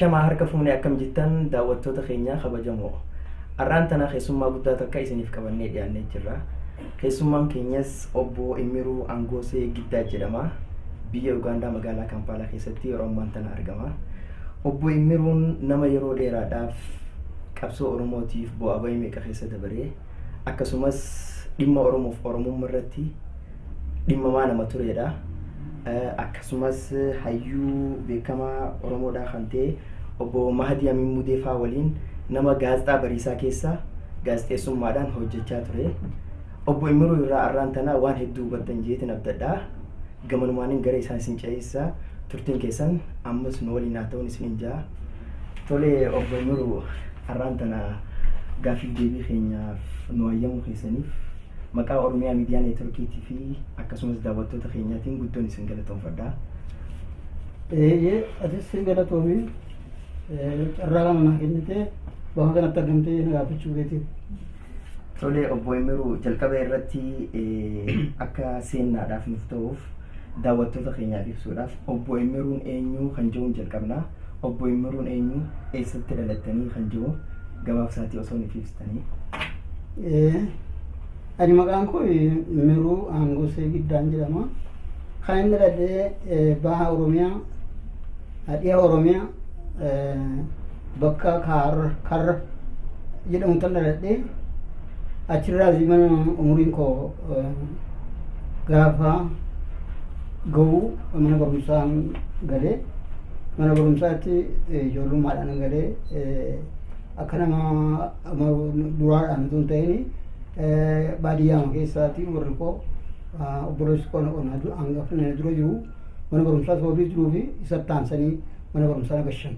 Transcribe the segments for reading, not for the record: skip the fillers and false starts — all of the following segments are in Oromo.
Ashamaa harka fuunee akkam jirtan daawwattoota keenya kabajamoo. Har'aan tana keessummaa guddaa takka isiniif qabannee dhiyaannee jirra. Keessummaan keenyas obbo Imiruu Angoosee Giddaa jedhama. Biyya Ugaandaa magaalaa Kampaalaa keessatti yeroo ammaan tana argama. Obbo Imiruun nama yeroo dheeraadhaaf qabsoo Oromootiif bu'aa bahii meeqa keessa dabaree akkasumas dhimma Oromoof Oromummaa irratti dhimmamaa nama turedha. Akkasumas hayyuu beekamaa Oromoodhaa kan ta'e obbo Mahadii Amin Mudeefaa waliin nama gaazexaa Bariisaa keessa gaazexeessummaadhaan hojjechaa ture. Obbo Imiruu irraa arraan tana waan hedduu hubattan jeetin abdadha. Gamanumaaniin gara isaan isin ce'isa. Turtiin keessan ammas nu waliin haa ta'uun isiniin ja'a. Tole obbo Imiruu arraan tana gaaffiif deebii keenyaaf nu hayyamuu keessaniif maqaa Oromiyaa Miidiyaa Neetworkiitii fi akkasumas daawwattoota keenyaatiin guddoon isin galatoomfadha. Eeyyee atis galatoomii carraa kana naa kennitee bakka kanatti argamtee na gaafachuu keetiif. Tole obbo Imiruu jalqaba irratti akka seennaadhaaf nuuf ta'uuf daawwattoota keenyaaf ibsuudhaaf obbo Imiruun eenyu kan jedhuun jalqabna. Obbo Imiruun eenyu eessatti dhalattanii kan jedhu gabaabsaatii osoo nuuf ibsitanii. Ani maqaan koo Imiruu Aangosee Giddaan jedhama. Kan inni dhaladhee baha Oromiyaa, dhiha Oromiyaa bakka Karra jedhamutti dhaladhee achirraas mana umuriin koo gaafa ga'u mana barumsaan galee mana barumsaatti ijoollummaadhaan galee akka nama duraadhaan utuu hin ta'in baadiyyaa keessaatti warri koo obboleessi koo hangafni dura jiru mana barumsaa sababii jiruu fi isatti aansanii mana barumsaa na gashan.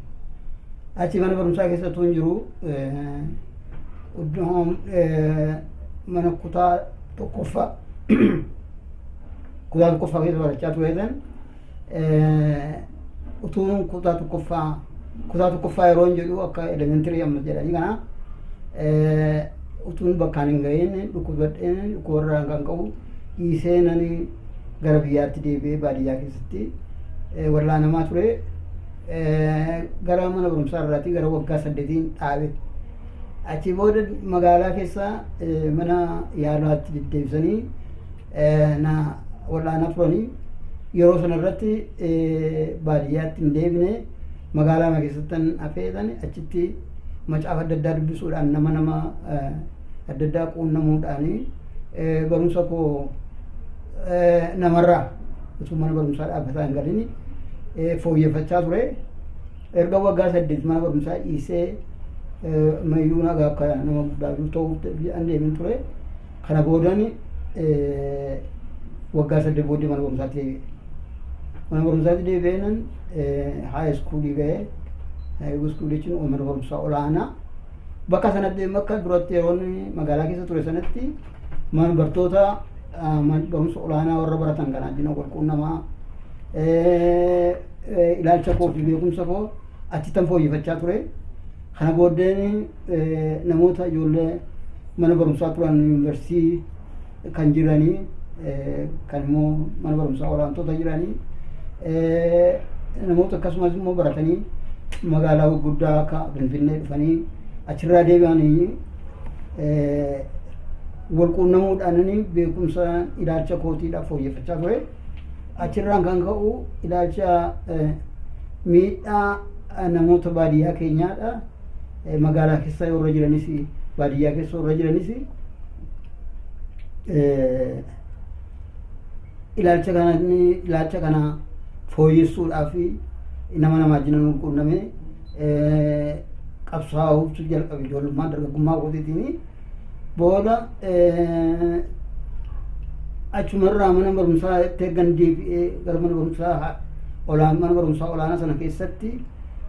Achi mana barumsaa keessa utuu hin jiru mana kutaa tokkoffaa keessa barachaa tureetan utuun kutaa tokkoffaa yeroo hin jedhu akka elementary amma jedhanii kana utuun bakkaan hin ga'iin dhukkubadheen dhukkubarraan kan ka'u dhiisee nani gara biyyaatti deebi'ee baadiyyaa keessatti wallaanamaa ture. Gara mana barumsaa irraatii gara waggaa 8n dhaabe. Achi booda magaalaa keessa mana yaalaatti deddeebisanii na wallaanaa turanii yeroo sana irratti baadiyyaatti hin deebine magaalaa keessatti hafeetan achitti macaafa adda addaa dubbisuudhaan nama adda addaa quunnamuudhaan barumsa koo namarraa utuu mana barumsaa dhaabbataa hin galin fooyyeffachaa ture. Erga waggaa 8 mana barumsaa dhiisee mayyuu nagaa akka nama guddaa ta'uuf an deemin ture. Kana boodan waggaa 8 booddee mana barumsaatti deebi'e. Mana barumsaatti deebi'eenan high schoolii ga'ee high schoolii jechuun mana barumsaa olaanaa. Bakka sanatti bakka duratti yeroo magaalaa keessa ture sanatti mana bartoota barumsa olaanaa warra baratan kanaa wajjin wal quunnamaa ilaalcha koo fi beekumsa koo achittan fooyyeffachaa ture. Kana booddeen namoota ijoollee mana barumsaa turan yuunivarsiitii kan jiranii kan immoo mana barumsaa olaantota jiranii namoota akkasumas immoo baratanii magaalaa gurguddaa akka Finfinnee dhufanii achirraa deebi'anii wal quunnamuudhaan beekumsa ilaalcha kootiidhaaf fooyyeffachaa ture. Achirraan kan ka'u ilaalcha miidhaa namoota baadiyyaa keenyaadha. Magaalaa keessa warra jiranis baadiyyaa keessa warra jiranis ilaalcha kana fooyyessuudhaaf nama namaa wajjin wal quunname qabsaa'uutu jalqabe ijoollummaa dargaggummaa kootiitiin booda achumarraa mana barumsaa itti ergan deebi'ee gara mana barumsaa olaanaa sana keessatti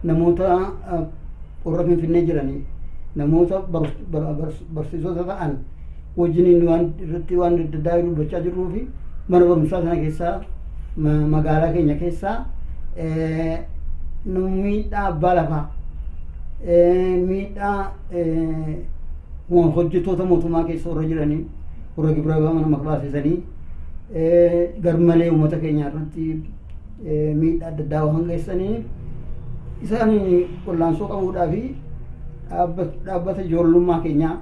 namoota warra Finfinnee jiranii namoota barsiisota ta'an wajjiniin waan irratti waan adda addaa dubbachaa jirruu fi mana barumsaa sana keessaa magaalaa keenya keessaa miidhaa abbaa lafaa miidhaa hojjettoota mootummaa keessa warra jiranii warra gibira mana baasisanii garmalee uummata keenya irratti miidhaa adda addaa waan geessaniif Isaan wallaansoo qabuudhaa fi dhaabbata ijoollummaa keenyaa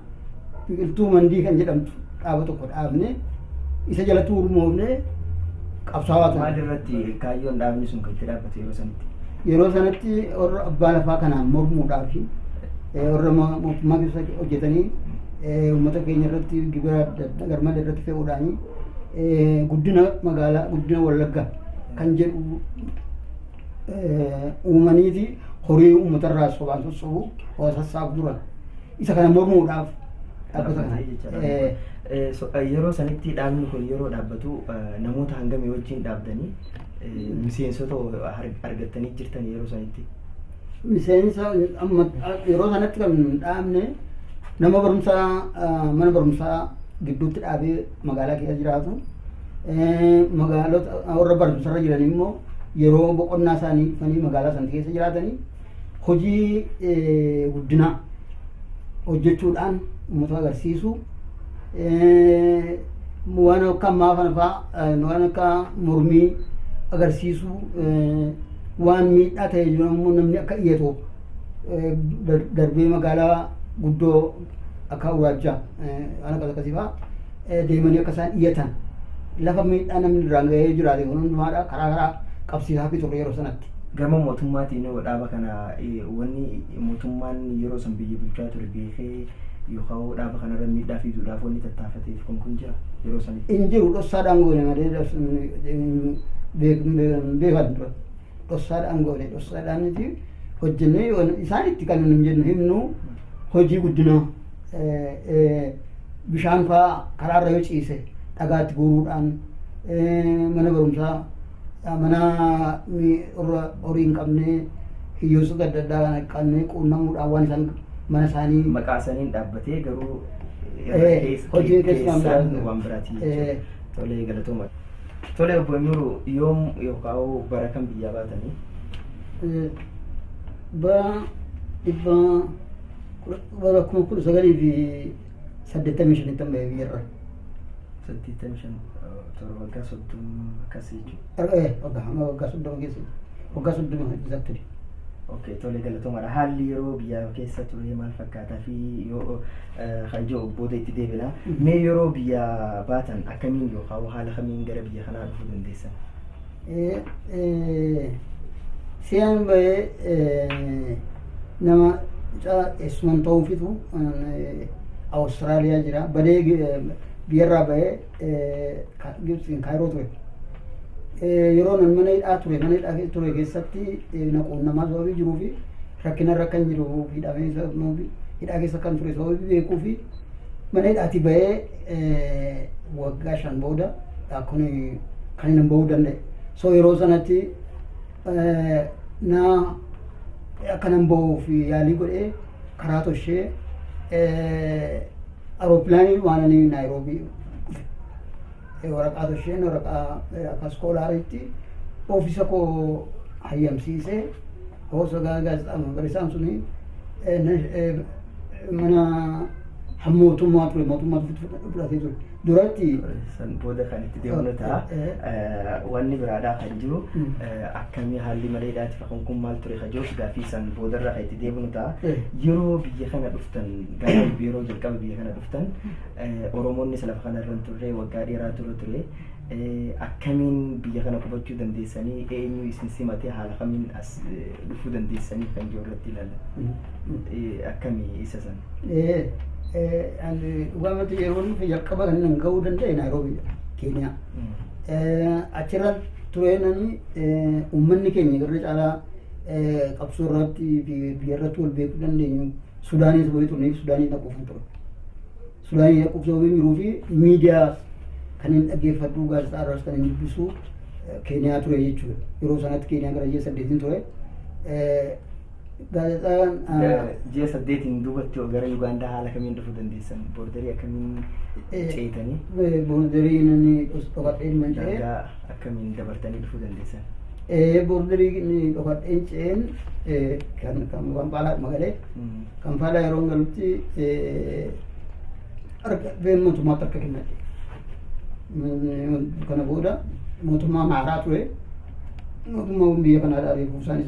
Biqiltuu Mandii kan jedhamtu dhaaba tokko dhaabne, isa jalatti gurmoofne qabsaawaa ture. Maal irratti kaayyoon dhaabni sun kan itti dhaabbate yeroo sanitti? Yeroo sanatti warra abbaa lafaa kanaan mormuudhaa fi warra mootummaa keessa hojjetanii uummata keenya irratti gibira adda addaa garmalee irratti fe'uudhaan guddina magaalaa, guddina Wallaggaa kan jedhu uumaniiti horii uummatarraa sobaan sossobu sassaabu turan. Isa kana mormuudhaaf dhaabbata kana. Yeroo sanitti dhaabni kun yeroo dhaabbatu namoota hangamii wajjin dhaabdanii, miseensota argattanii jirtan yeroo sanitti? Miseensa amma yeroo sanatti kan dhaabne nama barumsaa, mana barumsaa gidduutti dhaabee magaalaa keessa jiraatu, magaalota warra barumsarra jiran immoo yeroo boqonnaa isaanii dhufanii magaalaa sana keessa jiraatanii hojii guddinaa hojjechuudhaan uummata agarsiisu, waan akka ammaa kana fa'aa, waan akka mormii agarsiisu, waan miidhaa ta'e jiru immoo namni akka iyyatu darbee magaalaa guddoo akka Awuraajjaa waan akkas akkasii fa'aa deemanii akka isaan iyyatan, lafa miidhaa namni irraan gahee jiraate kun hundumaadha karaa karaa qabsiisaa fi turre yeroo sanatti. Gama mootummaatiin dhaaba kana wanni mootummaan yeroo san biyya bulchaa ture beekee yookaan dhaaba kanarra miidhaa fiduudhaaf wanni tattaafateef kun jira yeroo sanitti? Hin jiru, dhossaadhaan goone malee beekan dura. Dhossaadhaan goone, dhossaadhaan nuti hojjennee isaan itti kan nu jennu himnu hojii guddinaa, bishaan fa'aa karaarra yoo ciise dhagaatti guuruudhaan, mana barumsaa, mana horii hin qabne, hiyyeessota adda addaa kan qabne quunnamuudhaan waan isaan mana isaanii Maqaa saniin dhaabbatee garuu hojii keessaan waan biraati jechuudha. Tolee, galatooma. Tolee, obbo Imiru, yoom yookaan bara kam biyyaa baatanii? Bara 1985tti bahee biyyarra. 85, toora waggaa 30 akkasii jechuudha. Waggaa hamma waggaa 30 keessa, waggaa 30 exactly. Okay, tole, galatoomaadha. Haalli yeroo biyya keessa ture maal fakkaataa fi yoo kan jiru booda itti deebina. Mee yeroo biyya baatan akkamiin yookaan haala kamiin gara biyya kanaa dhufuu dandeessan? Siyaan bahee nama eessuman ta'uufitu Awustiraaliyaa jira. Badee biyyarraa bahee Gibxiin Kaayiroo ture. Yeroo nan mana hidhaa ture, mana hidhaa ture keessatti na quunnamaa sababii jiruu fi rakkinarra kan jiru, hidhamee hidhaa keessa kan ture sababii beekuu fi mana hidhaatii bahee waggaa 5 booda kun kan hin bahuu danda'e. So yeroo sanatti na akkanan bahuuf yaalii godhee karaa toshee aeropilaanii waan ani Naayiroobii dhufe. Waraqaa tosheen waraqaa akka schoolariitti oofisa koo hayyamsiisee hoosa gaazexaa barreessaan suni mana mootummaa ture, mootummaatu fudhatee ture. Duratti San booda kan itti deemnu ta'a. Wanni biraadhaa kan jiru akkamii, haalli maleedhaati kun kun maal ture kan jiru gaaffii san boodarraa kan itti deemnu ta'a. Yeroo biyya kana dhuftan, gaafa yeroo jalqaba biyya kana dhuftan, Oromoonnis lafa kana irra turre waggaa dheeraa ture. Akkamiin biyya kana qubachuu dandeessanii, eenyu isin simatee, haala kamiin as dhufuu dandeessanii kan jiru irratti ilaalla. Akkamii isa san? Dhugaamatti yeroo dhufe jalqaba kan nan gahuu danda'e Naayiroobiidha, Keeniyaa. Achirra tureenani uummanni keenya garra caalaa qabsoo irratti fi biyya irratti wal beekuu dandeenyu Sudaanii sababii turaniif Sudaanii dhaquuf hin ture. Sudaanii dhaquuf sababii jiruu fi miidiyaa kan hin dhaggeeffadhu, gaazexaa irraas kan hin dubbisu Keeniyaa ture jechuudha. Yeroo sanatti Keeniyaa gara ji'a 8n ture. Gaazexaan Ji'a 8n duubatti gara Yugaandaa haala kamiin dhufuu dandeessan? Borderii akkamiin ceetanii? Borderii inni dhokadheen manca'ee. Daangaa akkamiin dabartanii dhufuu dandeessan? Borderii dhokadheen ce'een kan Kampaalaa magalee. Kampaalaa yeroo galutti harka mootummaatti harka kennadhe. Kana booda mootummaa haaraa ture. Mootummaa biyya kanaa reefuu isaanis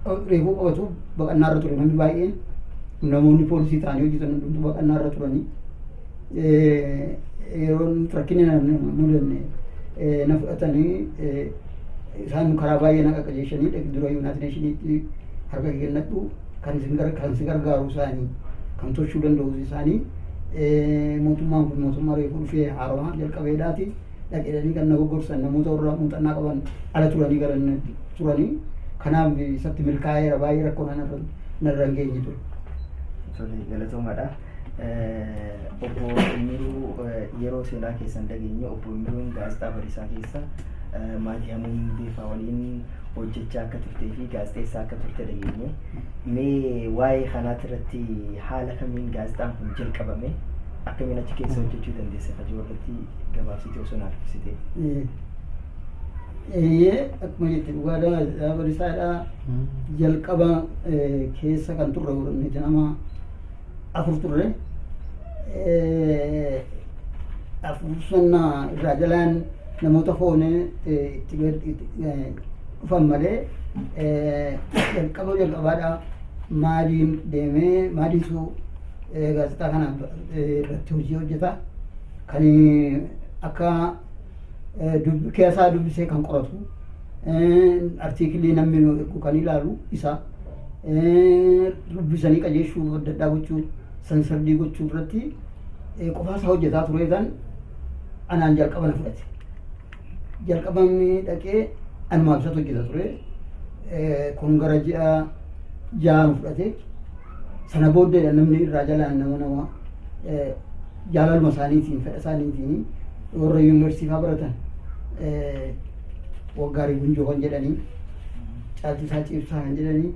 Reefuu qabatu baqannaarra ture namni baay'een, namoonni poolisii ta'anii hojjetan hundumtuu baqannaarra turanii. Yeroo rakkinni na mudanne na fudhatanii, isaan karaa baay'ee na qaqqajeeshanii, dura United Nationitti harka kennadhu, kan isin kan si gargaaru isaanii, kan tolchuu danda'u isaanii, mootummaan kun mootummaa reefuu dhufee haarawaa jalqabeedhaati dhaqeedhanii kan na goggorsan namoota warra muuxannaa qaban ala turanii galan turanii. Kanaaf isatti milkaa'eera, baay'ee rakkoo narra hin geenye ture. Tole, galatoomaadha. Obbo Immiruu, yeroo seenaa keessan dhageenye, obbo Immiruun gaazexaa Bariisaa keessa maatii Hamuun Beefaa waliin hojjechaa akka turtee fi gaazexeessaa akka turte dhageenye. Mee waa'ee kanaati irratti haala kamiin gaazexaan kun jalqabame, akkamiin achi keessa hojjechuu dandeesse hajuu irratti gabaabsitee osoo naaf ibsitee? Eeyyee, akkuma jette dhugaadha, gaazexaa Bariisaadha. Jalqaba keessa kan turre nuti nama afur turre. Afur sana irraa jalaan namoota foonee itti dhufan malee, jalqaba jalqabaadha maaliin deemee maaliitu gaazexaa kana irratti hojii hojjeta, kan akka keessaa dubbisee kan qoratu, artiikilii namni nu ergu kan ilaalu isa, dubbisanii qajeelchuu adda addaa gochuu, sansardii gochuu irratti qofaasaa hojjetaa tureetan anaan jalqaba na fudhate. Jalqabamni dhaqee anumaaf isatu hojjeta ture. Kun gara ji'a 6 nu fudhate. Sana booddeedha namni irraa jalaan nama jaalaluma isaaniitiin, fedha isaaniitiin, warra yuunivarsiitii fa'aa baratan, Waggaarii Gunjoo kan jedhanii, Caalchisaa Ciibsaa kan jedhanii,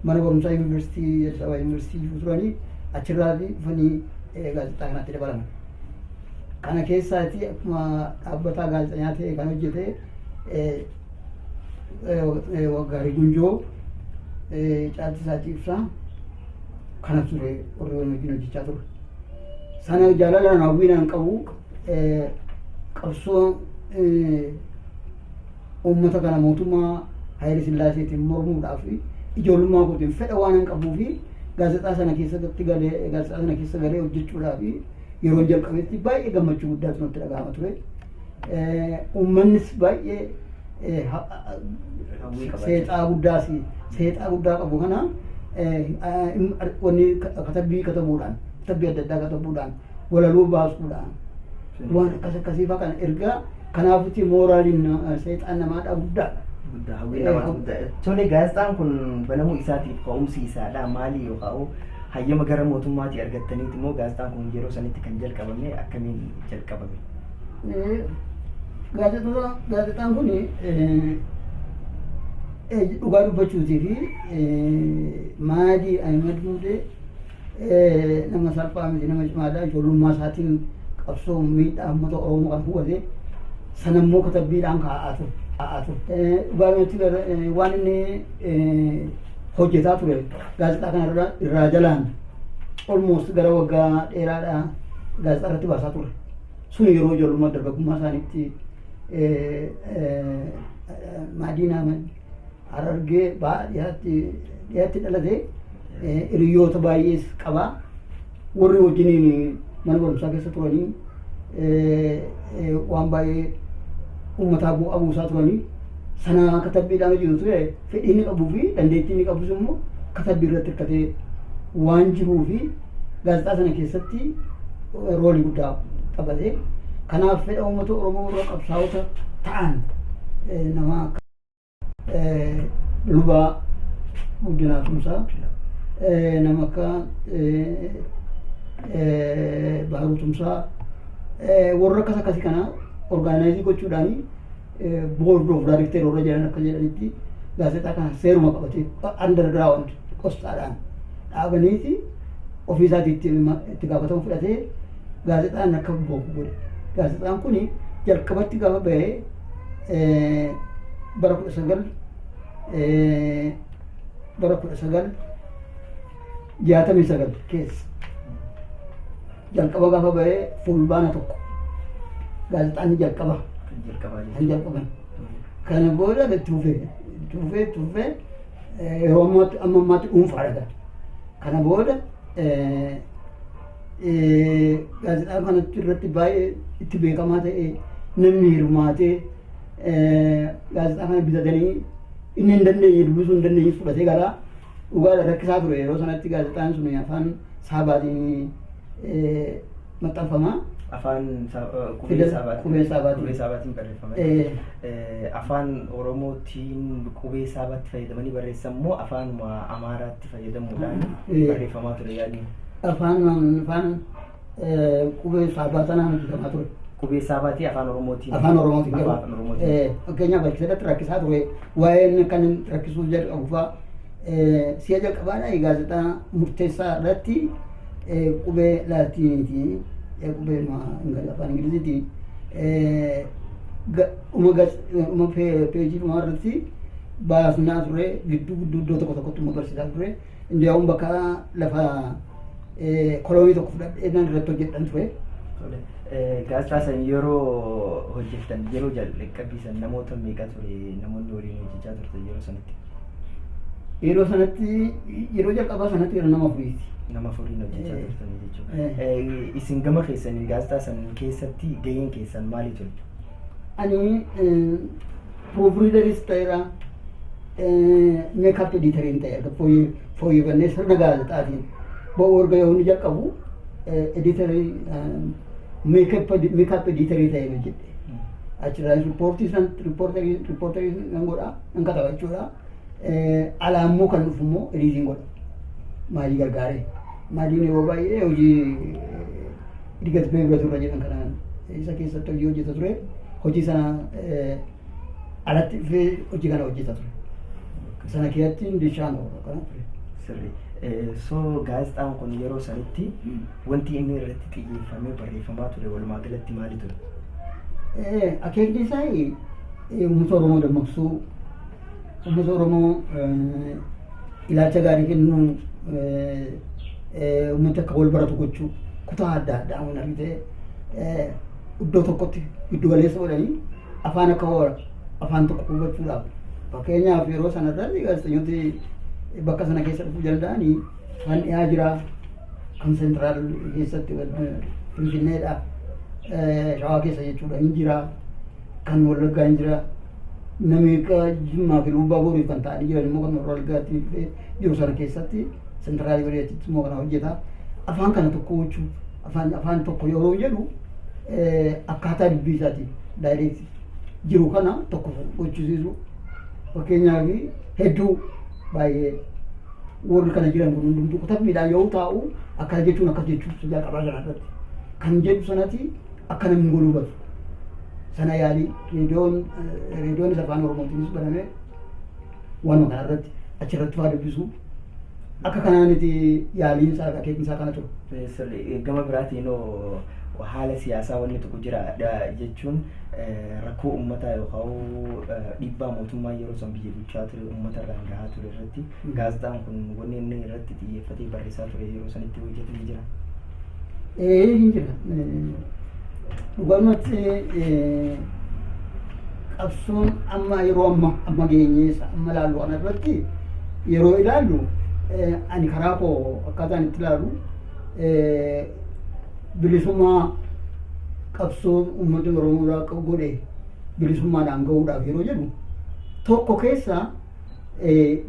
mana barumsaa yuunivarsiitii Addis Ababa yuunivarsiitii jiru turanii, achirraa dhufanii gaazexaa kanatti dabalaman. Kana keessaati akkuma dhaabbataa gaazexanyaa ta'e kan hojjete Waggaarii Gunjoo, Caalchisaa Ciibsaa kana ture, warri wajjin hojjechaa ture. Sana jaalalaan hawwiinaan qabu, qabsoo uummata kana mootummaa Haayile Sillaaseetiin mormuudhaaf ijoollummaa kootiin fedha waan hin qabuu fi gaazexaa sana keessatti galee, gaazexaa sana keessa galee hojjechuudhaaf yeroo jalqabetti baay'ee gammachuu guddaatu natti dhaga'ama ture. Uummannis baay'ee seexaa guddaas seexaa guddaa qabu kana wanni katabbii katabuudhaan, katabbii adda addaa katabuudhaan, walaloo baasuudhaan, waan akkas akkasii fa'aa kana ergaa kanaafutti mooraaliin seexaan namaadhaa guddaadha. Guddaa, hawwiin namaatu guddaa. Tole, gaazexaan kun banamuu isaatiif ka'umsi isaadha maali, yookaan hayyama gara mootummaatii argattaniiti immoo gaazexaan kun yeroo sanitti kan jalqabame, akkamiin jalqabame? Gaazexaan kun dhugaa dubbachuutii fi Maadii Ahimad Muudee nama salphaa miti, nama cimaadha. Ijoollummaa isaatiin qabsoo miidhaa uummata Oromoo kan hubate, sanammoo katabbiidhaan kaa'aa ture. Kaa'aa ture. Dhugaadhumatti waan inni hojjetaa ture gaazexaa kana irraa jalaan almost gara waggaa dheeraadhaa gaazexaa irratti baasaa ture. Sun yeroo ijoollummaa dargaggummaa isaaniitti Maadiin Ahmad Harargee ba'a dhiyaatti dhalate, hiriyoota baay'ees qaba. Warri wajjiniin mana barumsaa keessa turanii waan baay'ee uummataa bu'aa buusaa turanii, sana katabbiidhaan hojjetu ture. Fedhii inni qabuu fi dandeettii inni qabus immoo katabbii irratti hirkatee waan jiruu fi gaazexaa sana keessatti roolii guddaa taphate. Kanaaf fedha uummata Oromoo warra qabsaa'ota ta'an, nama akka Lubaa Guddinaa Tumsaa, nama akka Baharuu Tumsaa, warra akkas akkasii kana organize gochuudhaan, board of director warra jedhan akka jedhanitti, gaazexaa kana seeruma qabatee underground qostaadhaan dhaabaniiti ofii isaatii itti gaafatama fudhatee gaazexaan akka bahu godhe. Gaazexaan kun jalqabatti gaafa bahee bara 1969 keessa jalqaba gaafa bahee, Fulbaana 1 gaazexaan jalqaba Kan jalqabaa kan jalqaban. Kana booda itti fufee itti fufee itti fufee Yeroo ammaatti amma ammaatti dhuunfaadha. Kana booda gaazexaa kanatti irratti baay'ee itti beekamaa ta'e, namni hirmaatee gaazexaa kana bitatanii, inni hin dandeenye dubbisuu hin dandeenye fudhatee galaa. Dhugaadha, rakkisaa ture yeroo sanatti. Gaazexaan sun afaan Saabaatiin maxxanfama. Afaan qubee Saabaatiin. Qubee Saabaatiin. Qubee Saabaatiin barreeffama. Afaan Oromootiin qubee Saabaatti fayyadamanii barreessan moo afaanuma Amaaraatti fayyadamuudhaan barreeffamaa ture yaadni? Afaan qubee Saabaa sanaan hojjetamaa ture. Qubee Saabaatii afaan Oromootiin. Afaan Oromootiin garuu. Afaan Oromootiin. Fakkeenyaaf, achi keessatti rakkisaa ture. Waa'een kan rakkisuu jalqabu fa'aa si'a jalqabaadha gaazexaa murteessaa irratti qubee Laatiiniitiin, qubee afaan Ingiliziitiin dhuma peejii dhumaa irratti baasnaa ture. Gidduu gidduu iddoo tokko tokkotti immoo barsiisaa ture. Indiyaawwan bakka lafa kolonii tokko fudhadhee nan irratti hojjedhan ture. Gaazexaa san yeroo hojjettan, yeroo jalqabbisan namoota meeqa ture namoonni waliin hojjechaa turtan yeroo sanatti? Yeroo sanatti, yeroo jalqabaa sanatti yeroo nama 4ti. Nama 4n hojjechaa turtanii jechuudha. Isin gama keessanii gaazexaa san keessatti gaheen keessan maali ture? Ani proofreaderis ta'eera, makeup editoriin ta'eera. Fooyyeffannee sirna gaazexaatiin ba'uu erga yoo inni jalqabu editorii, makeup editorii ta'ee hojjedhe. Achirraa riippoortii san riippoortarii nan godha, nan kataba jechuudha. Alaa immoo kan dhufu immoo editiin godha. Maalii gargaaree? Maaliin yeroo baay'ee hojii Idgat Beebratu irra jedhan kana isa keessatti hojii hojjeta ture. Hojii sana alatti dhufee hojii kana hojjeta ture. Sana keessatti bishaan kana ture. Sirri. So gaazexaan kun yeroo sanitti wanti inni irratti xiyyeeffamee barreeffamaa ture walumaa galatti maali ture? Akeekni isaa uummata Oromoo dammaqsuu, uummata Oromoo ilaalcha gaarii kennuu, uummata akka wal baratu gochuu, kutaa adda addaa waan argite iddoo tokkotti giddu galeessa godhanii afaan akka afaan tokko hubachuudhaaf. Fakkeenyaaf, yeroo sana irratti gaazexeessitooti bakka sana keessa dhufuu danda'anii kan dhiyaa jira, kan central keessatti Finfinneedha, Shawaa keessa jechuudha hin jira, kan Wallaggaa hin jira, namni akka Jimmaa fi Lubbaa Booriif kan ta'anii jiran immoo kan Wallaggaatti dhufee jiru sana keessatti centralii godhee achitti immoo kana hojjeta. Afaan kana tokko gochuu, afaan tokko yeroo jedhu akkaataa dubbii isaatiin direct jiru kana tokko gochisiisu. Fakkeenyaaf, hedduu baay'ee warri kana jiran kun hundumtuu kutabbiidhaan yoo taa'u akkana jechuun akkas jechuun jalqabaa sana irratti kan jedhu sanatti akka namni goluu batu sana yaalii reediyoonis afaan Oromootiinis baname waanuma kana irratti achirratti faa dubbisu. Akka kanaaniti yaaliin isaa, akeekni isaa kana ture. Sirri. Gama biraatiin hoo haala siyaasaa wanni tokko jira jechuun rakkoo uummataa yookaan dhiibbaa mootummaa yeroo san biyya bulchaa ture uummata irraan gahaa ture irratti gaazexaan kun wanni inni irratti xiyyeeffatee barreessaa ture yeroo sanitti hojjetu ni jira? Ee, hin jira. Dhugumatti qabsoon amma yeroo amma geenyees amma ilaallu kana irratti yeroo ilaallu, ani karaa koo akkaataan itti ilaalu, bilisummaa qabsoo uummata Oromoo godhe bilisummaadhaan gahuudhaaf yeroo jedhu tokko keessa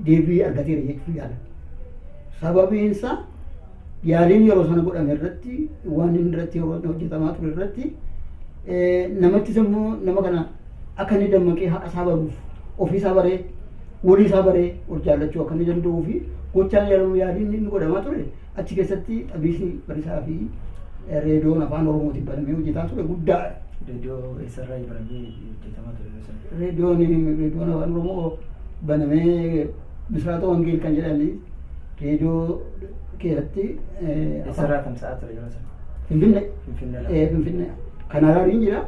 deebii argateera jechuu yaala. Sababiin isaa yaaliin yeroo sana godhame irratti, waan inni irratti yeroo hojjetamaa ture irratti, namattis immoo nama kana akka inni dammaqee haqa isaa baruuf, ofii isaa baree, walii isaa baree, wal jaallachuu akka inni danda'uu fi gochaan yeroo yaaliin inni godhamaa ture achi keessatti xabiisni barisaa fi reediyoon afaan Oromootiin banamee hojjetaa ture guddaadha. Reediyoo eessarraa banamee hojjetamaa ture yeroo sana? Reediyoon afaan Oromoo banamee Bisiraata Wangeel kan jedhani reediyoo keessatti. Eessarraa tamsa'aa ture yeroo sana? Finfinnee. Finfinnee lafa. Finfinnee. Kan Harariin jira.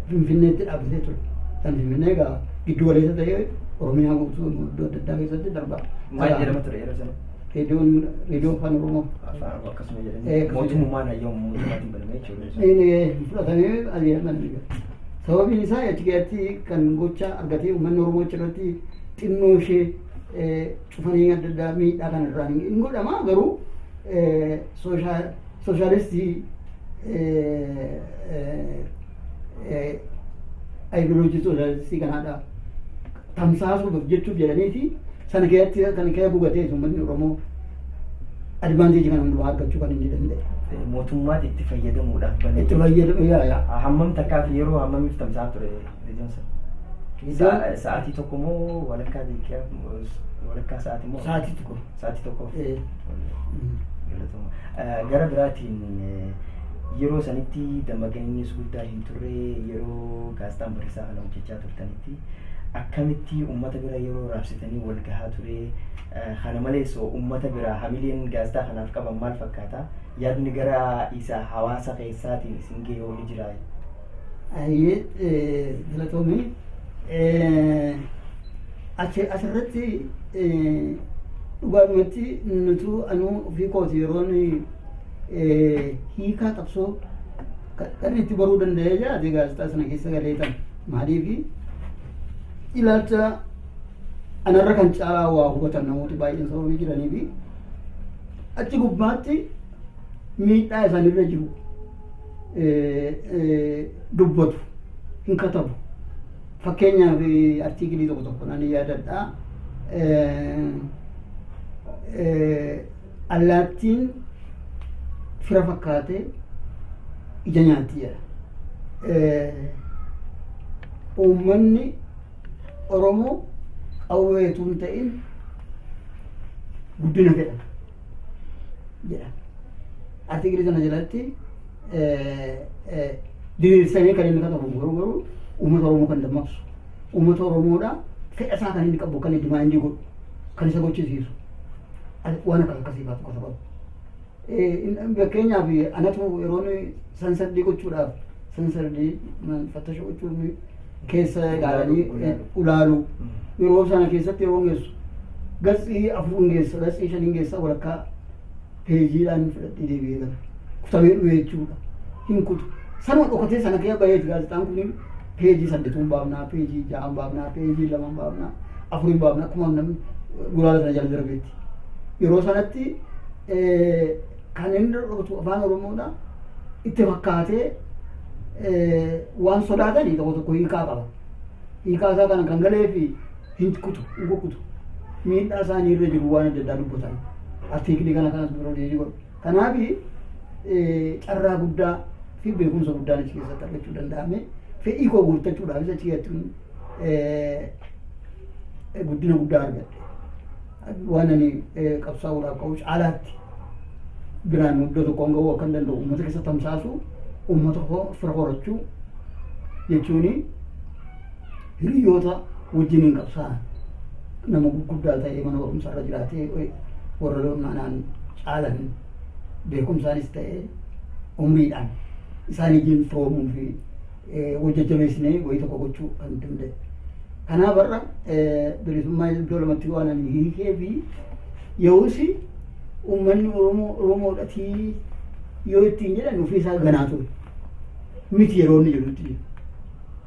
Finfinneetti dhaabbatee ture. Kan Finfinnee egaa giddu galeessa ta'ee Oromiyaa guutuu iddoo adda addaa keessatti darbaa. Maal jedhama ture yeroo sana? Reediyoon afaan Oromoo. Afaan Oromoo akkasuma Eh, jedhanii. akkasuma. Mootummaan hayyama mootummaatiin banamee jechuudha. Inni fudhatamee adeeman. Sababiin isaa achi keessatti kan gocha argatee uummanni Oromoo achirratti Xinnoo ishee cufanii adda addaa miidhaa kan irraan hin godhama, garuu sooshaalistii ayidiloojii sooshaalistii kanaadha tamsaasuuf jechuuf jedhaniiti sana keessatti kan keessa bugatee uummanni Oromoo advantage kana hundumaa argachuu kan inni danda'e. Mootummaan itti fayyadamuudhaaf banee. Itti fayyadamu, yaa. Hammam takkaa fi yeroo hammamiif tamsa'aa ture reediyoon sun? Sa'aatii tokko moo walakkaa daqiiqaa, walakkaa sa'aatii moo? Sa'aatii tokko. Sa'aatii tokko. Gara biraatiin, yeroo sanitti dammaqinnis guddaa hin turre. Yeroo Gaazexaan Bariisaa kana hojjechaa turtanitti akkamitti uummata bira yeroo raabsitanii wal gahaa ture? Kana malees uummata bira hamileen gaazexaa kanaaf qaban maal fakkaata? Yaadni gara isa hawaasa keessaatiin isin ga'e yoo ni jira? Ayyee, galatoomii. Asirratti dhugaadhumatti nutu anuu ofii kooti yeroon hiikaa qabsoo kan itti baruu danda'ee jiraate gaazexaa sana keessa galee tan. Maaliifi, ilaalcha anarra kan caalaa waa hubatan namooti baay'een sababii jiranii fi achi gubbaatti miidhaa isaanirra jiru dubbatu, hin katabu. Fakkeenyaaf, artiikilii tokko tokko nan yaadadha. "Allaattiin fira fakkaatee ija nyaatti" jedha. Uummanni Oromoo qawweetu hin ta'in guddina fedha jedha. Artiikilii sana jalatti diriirsanii kan inni katabu garuu uummata Oromoo kan dammaqsu, uummata Oromoodha fedha isaa kan inni qabu, kan inni demand godhu, kan isa gochisiisu waan akkas akkasii baatu katabamu. Fakkeenyaaf, anatu yeroon sansardii gochuudhaaf, sansardii fattasha gochuuf keessa ilaalanii ulaalu, yeroo sana keessatti yeroo geessu gatsii 4 geessa, gatsii 5 geessa, walakkaa peejiidhaan fudhadhee deebi'ee gala. Kutamee dhume jechuudha. Hin kutu. Sanuma dhokatee sana keessa baheeti gaazexaan kun peejii 8 baafnaa, peejii 6 baafnaa, peejii 2 baafnaa, 4 baafnaa, akkuma namni gulaala sana jala darbeetti. Yeroo sanatti kan inni dhokatu afaan Oromoodha itti fakkaatee waan sodaatanii tokko tokko hiikaa qaba. Hiikaa isaa kana kan galee fi hin kutu, hin kukkutu. Miidhaa isaanii irra jiru waan adda addaa dubbatan. Artiikilii kana kanas biroo deebii godhu. Kanaaf carraa guddaa fi beekumsa guddaan achi keessatti argachuu danda'ame. Fedhii koo guuttachuudhaafis achi keessatti guddina guddaa argadhe. Waan ani qabsaa'uudhaaf qabu caalaatti biraan iddoo tokkoon gahuu akka hin danda'u, uummata keessa tamsaasu, uummata fira horachuu jechuun hiriyoota wajjin hin qabsaa'an, nama gurguddaa ta'ee mana barumsaa irra jiraatee warra manaan caalan beekumsaanis ta'ee umriidhaan isaan wajjin firoomuu fi wal jajjabeessinee wayii tokko gochuu kan danda'e. Kanaaf har'a bilisummaa iddoo lamatti waan ani hiikee fi yeroos uummanni Oromoo Oromoodhatii yoo ittiin jedhan ofii isaa ganaa ture. Miti yeroo inni jedhutti jiru.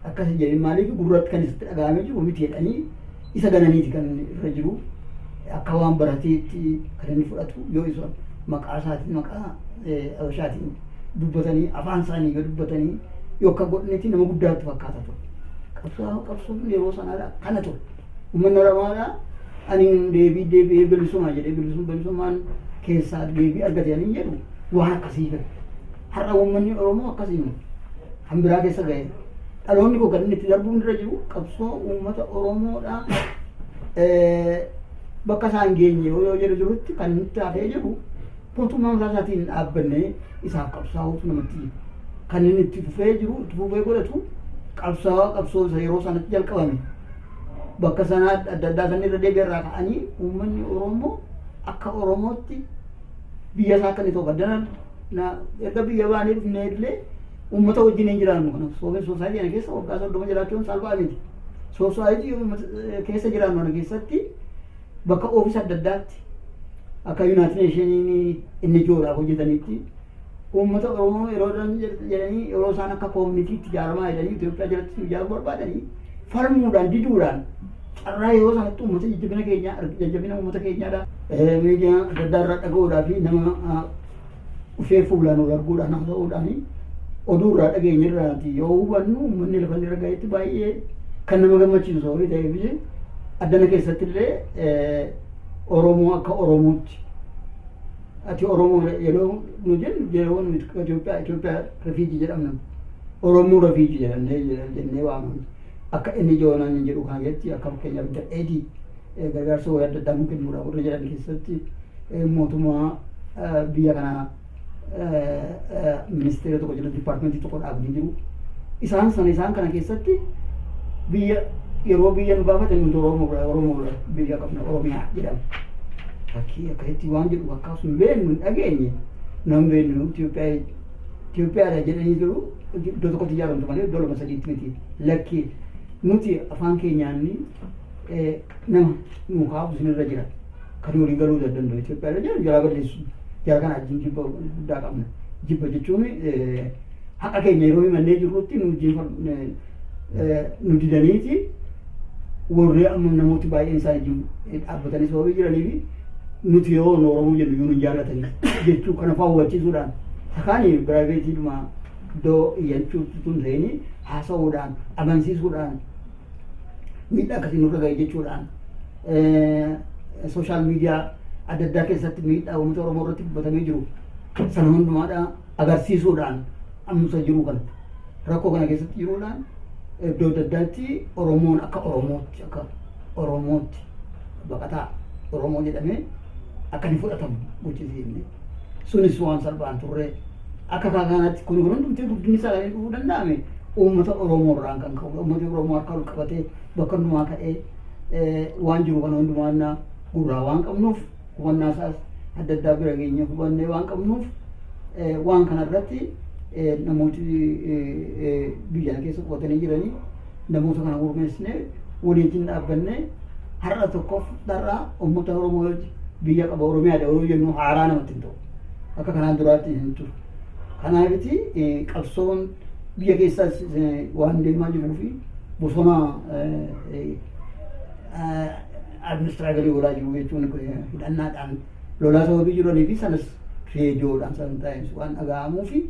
Akkas jedhin, maaliif gurratti kan isatti dhaga'amee jiru miti jedhanii isa gananiiti kan irra jiru. Akka waan barateetti kan inni fudhatu yoo isa maqaa isaatiin, maqaa Habashaatiin dubbatanii, afaan isaanii yoo dubbatanii yoo akka godhanetti nama guddaatti fakkaata ture. Qabsoon yeroo sanaadha kana ture. Uummanni Oromoodha ani deebii deebi'ee bilisummaa jedhee bilisummaan keessaa deebii argate ani jedhu waan akkasii fedha. Har'a uummanni Oromoo akkasii miti. Kan biraa keessa ga'e. Dhaloonni koo kan inni itti darbuun irra jiru qabsoo uummata Oromoodha. Bakka isaan geenye yoo jedhu jirutti kan nutti hafee jiru mootummaa mataa isaatiin dhaabbannee isaaf qabsaa'uutu namatti jira. Kan inni itti fufee jiru, itti fufee godhatu qabsaa'aa qabsoo isa yeroo sanatti jalqabame. Bakka sanaa adda addaa san irra deebi'e irraa ka'anii uummanni Oromoo akka Oromootti biyya isaa akka inni ta'u addana erga biyya baanii dhufnee illee uummata wajjin hin jiraannu. Kana society kana keessa waggaa 30 jiraachuun salphaa miti. Society keessa jiraannu kana keessatti bakka oofisa adda addaatti akka United Nationiin inni ijoodhaaf hojjetanitti uummata Oromoo yeroo jedhanii, yeroo isaan akka communityitti ijaaramaa jedhanii Itoophiyaa jalatti ijaaruu barbaadanii falmuudhaan, diduudhaan Carraa yeroo sanatti uummata jajjabina keenyaa, jajjabina uummata keenyaadha. Miidiyaa adda addaa irraa dhaga'uudhaa fi nama dhufee fuulaan ol arguudhaan haasa'uudhaan oduu irraa dhageenya irraati yoo hubannu, uummanni lafa inni irra gahetti baay'ee kan nama gammachiisu sababii ta'eef, addana keessatti illee Oromoo akka Oromootti, ati Oromoo yeroo nu jennu, yeroo nu Itoophiyaa refugee jedhamna, Oromoo refugee jedhamnee jennee waamamna. Akka inni joonaan hin jedhu kana keessatti, akka fakkeenyaaf dheedii gargaarsa wayii adda addaa nu kennuudhaaf warra jedhan keessatti, mootummaa biyya kanaa ministeera tokko jala departmentii tokko dhaabanii jiru. Isaan sana isaan kana keessatti biyya yeroo biyya nu gaafate, nuti Oromoo biyya qabna, Oromiyaa jedhama. Fakkii akkasitti waan jedhu akkaasuma hin beeknu, hin dhageenye, nama beeknu Itoophiyaa Itoophiyaadha jedhanii jiru. Iddoo tokkotti ijaaramtu malee iddoo lama sadiitti miti. Lakki, nuti afaan keenyaan nama nu kaafu isinirra jira. Kan walii galuu danda'u Itoophiyaadha jedhu jalaa balleessu. Jara kana wajjin jibba guddaa qabna. Jibba jechuun haqa keenya yeroo himannee jirrutti nu wajjin nu didaniiti, warri amma namooti baay'een isaanii dhaabbatanii sababii jiranii fi nuti yoo nu Oromoo jennu iyyuu nu jaallatanii jechuu kana fa'aa hubachiisuudhaan, sakaani privateiidhuma iddoo iyyachuutti tun ta'ini haasa'uudhaan, amansiisuudhaan, miidhaa akkasii nurra ga'e jechuudhaan, social media adda addaa keessatti miidhaa uummata Oromoo irratti dubbatamee jiru sana hundumaadha agarsiisuudhaan, ammusa jiru kana rakkoo kana keessatti jiruudhaan, iddoo adda addaatti Oromoon akka Oromootti baqataa Oromoo jedhamee akka inni fudhatamu gochisiifne. Sunis waan salphaan turre. Akka kanaatti kun hundumtee guddinni isaa kan dhufuu danda'ame uummata Oromoo irraan kan ka'u, uummati Oromoo harka ol qabatee bakka hundumaa ka'ee waan jiru kana hundumaa gurraa waan qabnuuf, hubannaa isaas adda addaa bira geenye hubannee waan qabnuuf, waan kana irratti namooti biyya keessa qubatanii jiranii namoota kana gurmeessine waliitiin dhaabbannee, har'a tokkoof dharraa uummata Oromoo biyya qaba, Oromiyaadha yeroo jennu haaraa namatti hin ta'u. Akka kanaan duraatti hin turu. Kanaafiti qabsoon biyya keessaas waan deemaa jiruu fi bosona administraagalii oolaa jiru jechuun hidhannaadhaan lolaa sababii jiranii fi sanas reediyoodhaan sometimes waan dhaga'amuu fi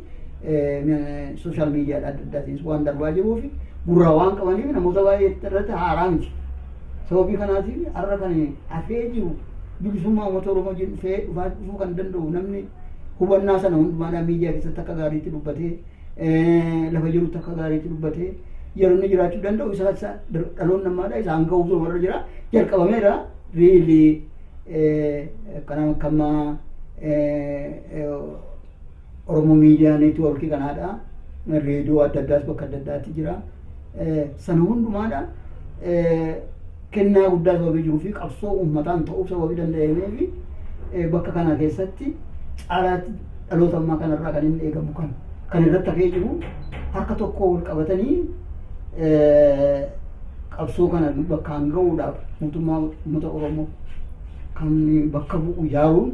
social mediaadhaan adda addaatiinis waan darbaa jiruu fi gurraa waan qabaniif namoota baay'ee irratti haaraa miti. Sababii kanaatiif har'a kan hafee jiru bilisummaa uummata Oromoo dhufee dhufaa dhufuu kan danda'u namni hubannaa sana hundumaadhaan miidiyaa keessatti akka gaariitti dubbatee, lafa jirutti akka gaariitti dubbatee yeroo inni jiraachuu danda'u isa dhaloonni ammaadha isaan ga'uutu warra jira jalqabameera. Really kana akkama Oromoo Media Networkii kanaadha. Reediyoo adda addaas bakka adda addaatti jira. Sana hundumaadha kennaa guddaa sababii jiruu fi qabsoo uummataan ta'uu sababii danda'amee fi bakka kana keessatti caalaatti dhaloota ammaa kanarraa kan inni eegamu kan irratti hafee jiru harka tokko wal qabatanii qabsoo kana bakkaan ga'uudhaaf mootummaa uummata Oromoo kan bakka bu'u ijaaruun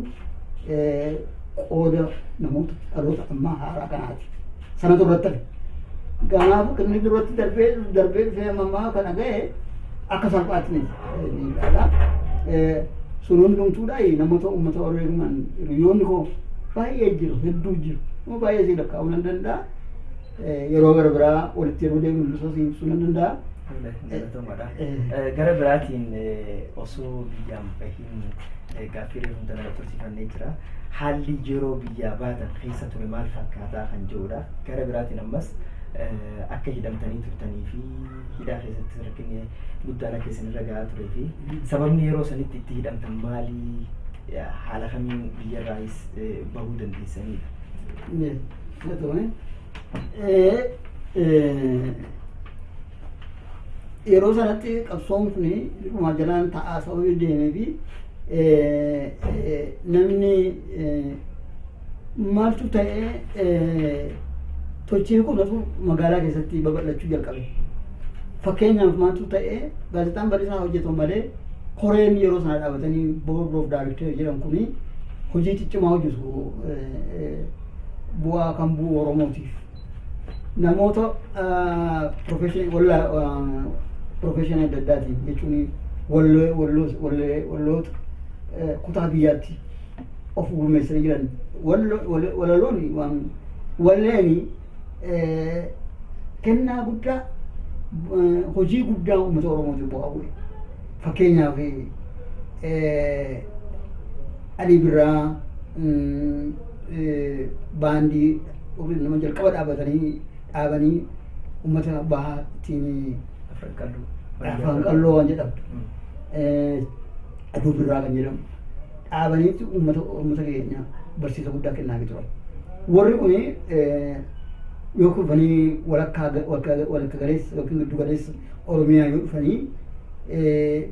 qooda namoota dhaloota ammaa haaraa kanaati. Sanatu irratti hafe. Kanaaf inni duratti darbee darbee dhufee ammaa kana ga'e akka salphaatti ni ilaala. Sun hundumtuudha namoota uummata wareegaman, hiriyoonni koo baay'ee jiru, hedduu jiru. Nama baay'ee si lakkaa'uu nan danda'a. Yeroo gara biraa walitti yeroo deemnu ibsuu si ibsuu nan danda'a. Galatoomaadha. Gara biraatiin osoo biyyaan bahin gaaffii reefu hunda nama tursiifannee jira. Haalli yeroo biyyaa baatan keessa ture maal fakkaataa kan jedhudha. Gara biraatiin ammas akka hidhamtanii turtanii fi hidhaa keessatti rakkinni guddaan akka isinirra gahaa turee fi sababni yeroo sanitti itti hidhamtan maali? Haala kamiin biyyarraayis bahuu dandeessanidha? Galatoome. Yeroo sanatti qabsoon kun dhumaa jalaan ta'aa sababii deemee fi namni maaltu ta'ee sochii kunatu magaalaa keessatti babal'achuu jalqabe. Fakkeenyaaf maaltu ta'ee, gaazexaan Bariisaa hojjetu malee koreen yeroo sana dhaabatanii board of director jedhan kuni hojii ciccimaa hojjetu, bu'aa kan bu'u Oromootiif. Namoota professionii adda addaatiin jechuun Walloota kutaa biyyaatti of gurmeessanii jiran walaloon waan walleeni kennaa guddaa, hojii guddaa uummata Oromootiif bu'aa bu'e. Fakkeenyaaf, Alii Birraa baandii nama jalqaba dhaabatanii dhaabanii uummata bahaa ittiin Afran Qalloo. Afran Qalloo waan jedhamtu. Aduu Birraa kan jedhamu. Dhaabaniitti uummata keenya barsiisa guddaa kennaafii turan. Warri kuni yoo dhufanii walakkaa walakka galeessa yookiin giddu galeessa Oromiyaa yoo dhufanii,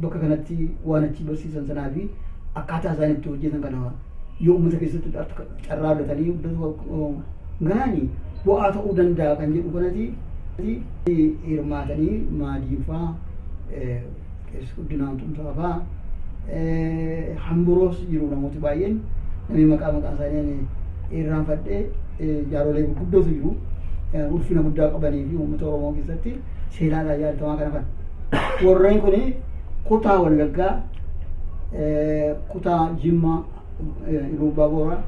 bakka kanatti waan achi barsiisan sanaa fi akkaataa isaan itti hojjetan kana yoo uummata keessatti carraa argatanii gahanii bu'aa ta'uu danda'a kan jedhu kanatti hirmaatanii, Maadiin faa, Guddinaan Tumsaa faa, hamburoos jiru. Namooti baay'een namni maqaa isaanii irraanfadhee, jaarolee gurguddootu jiru, ulfina guddaa qabanii fi uummata Oromoo keessatti seenaadhaan yaadatamaa kana kan. Warreen kun kutaa Wallaggaa, kutaa Jimmaa, Iluu Abbaa Booraa,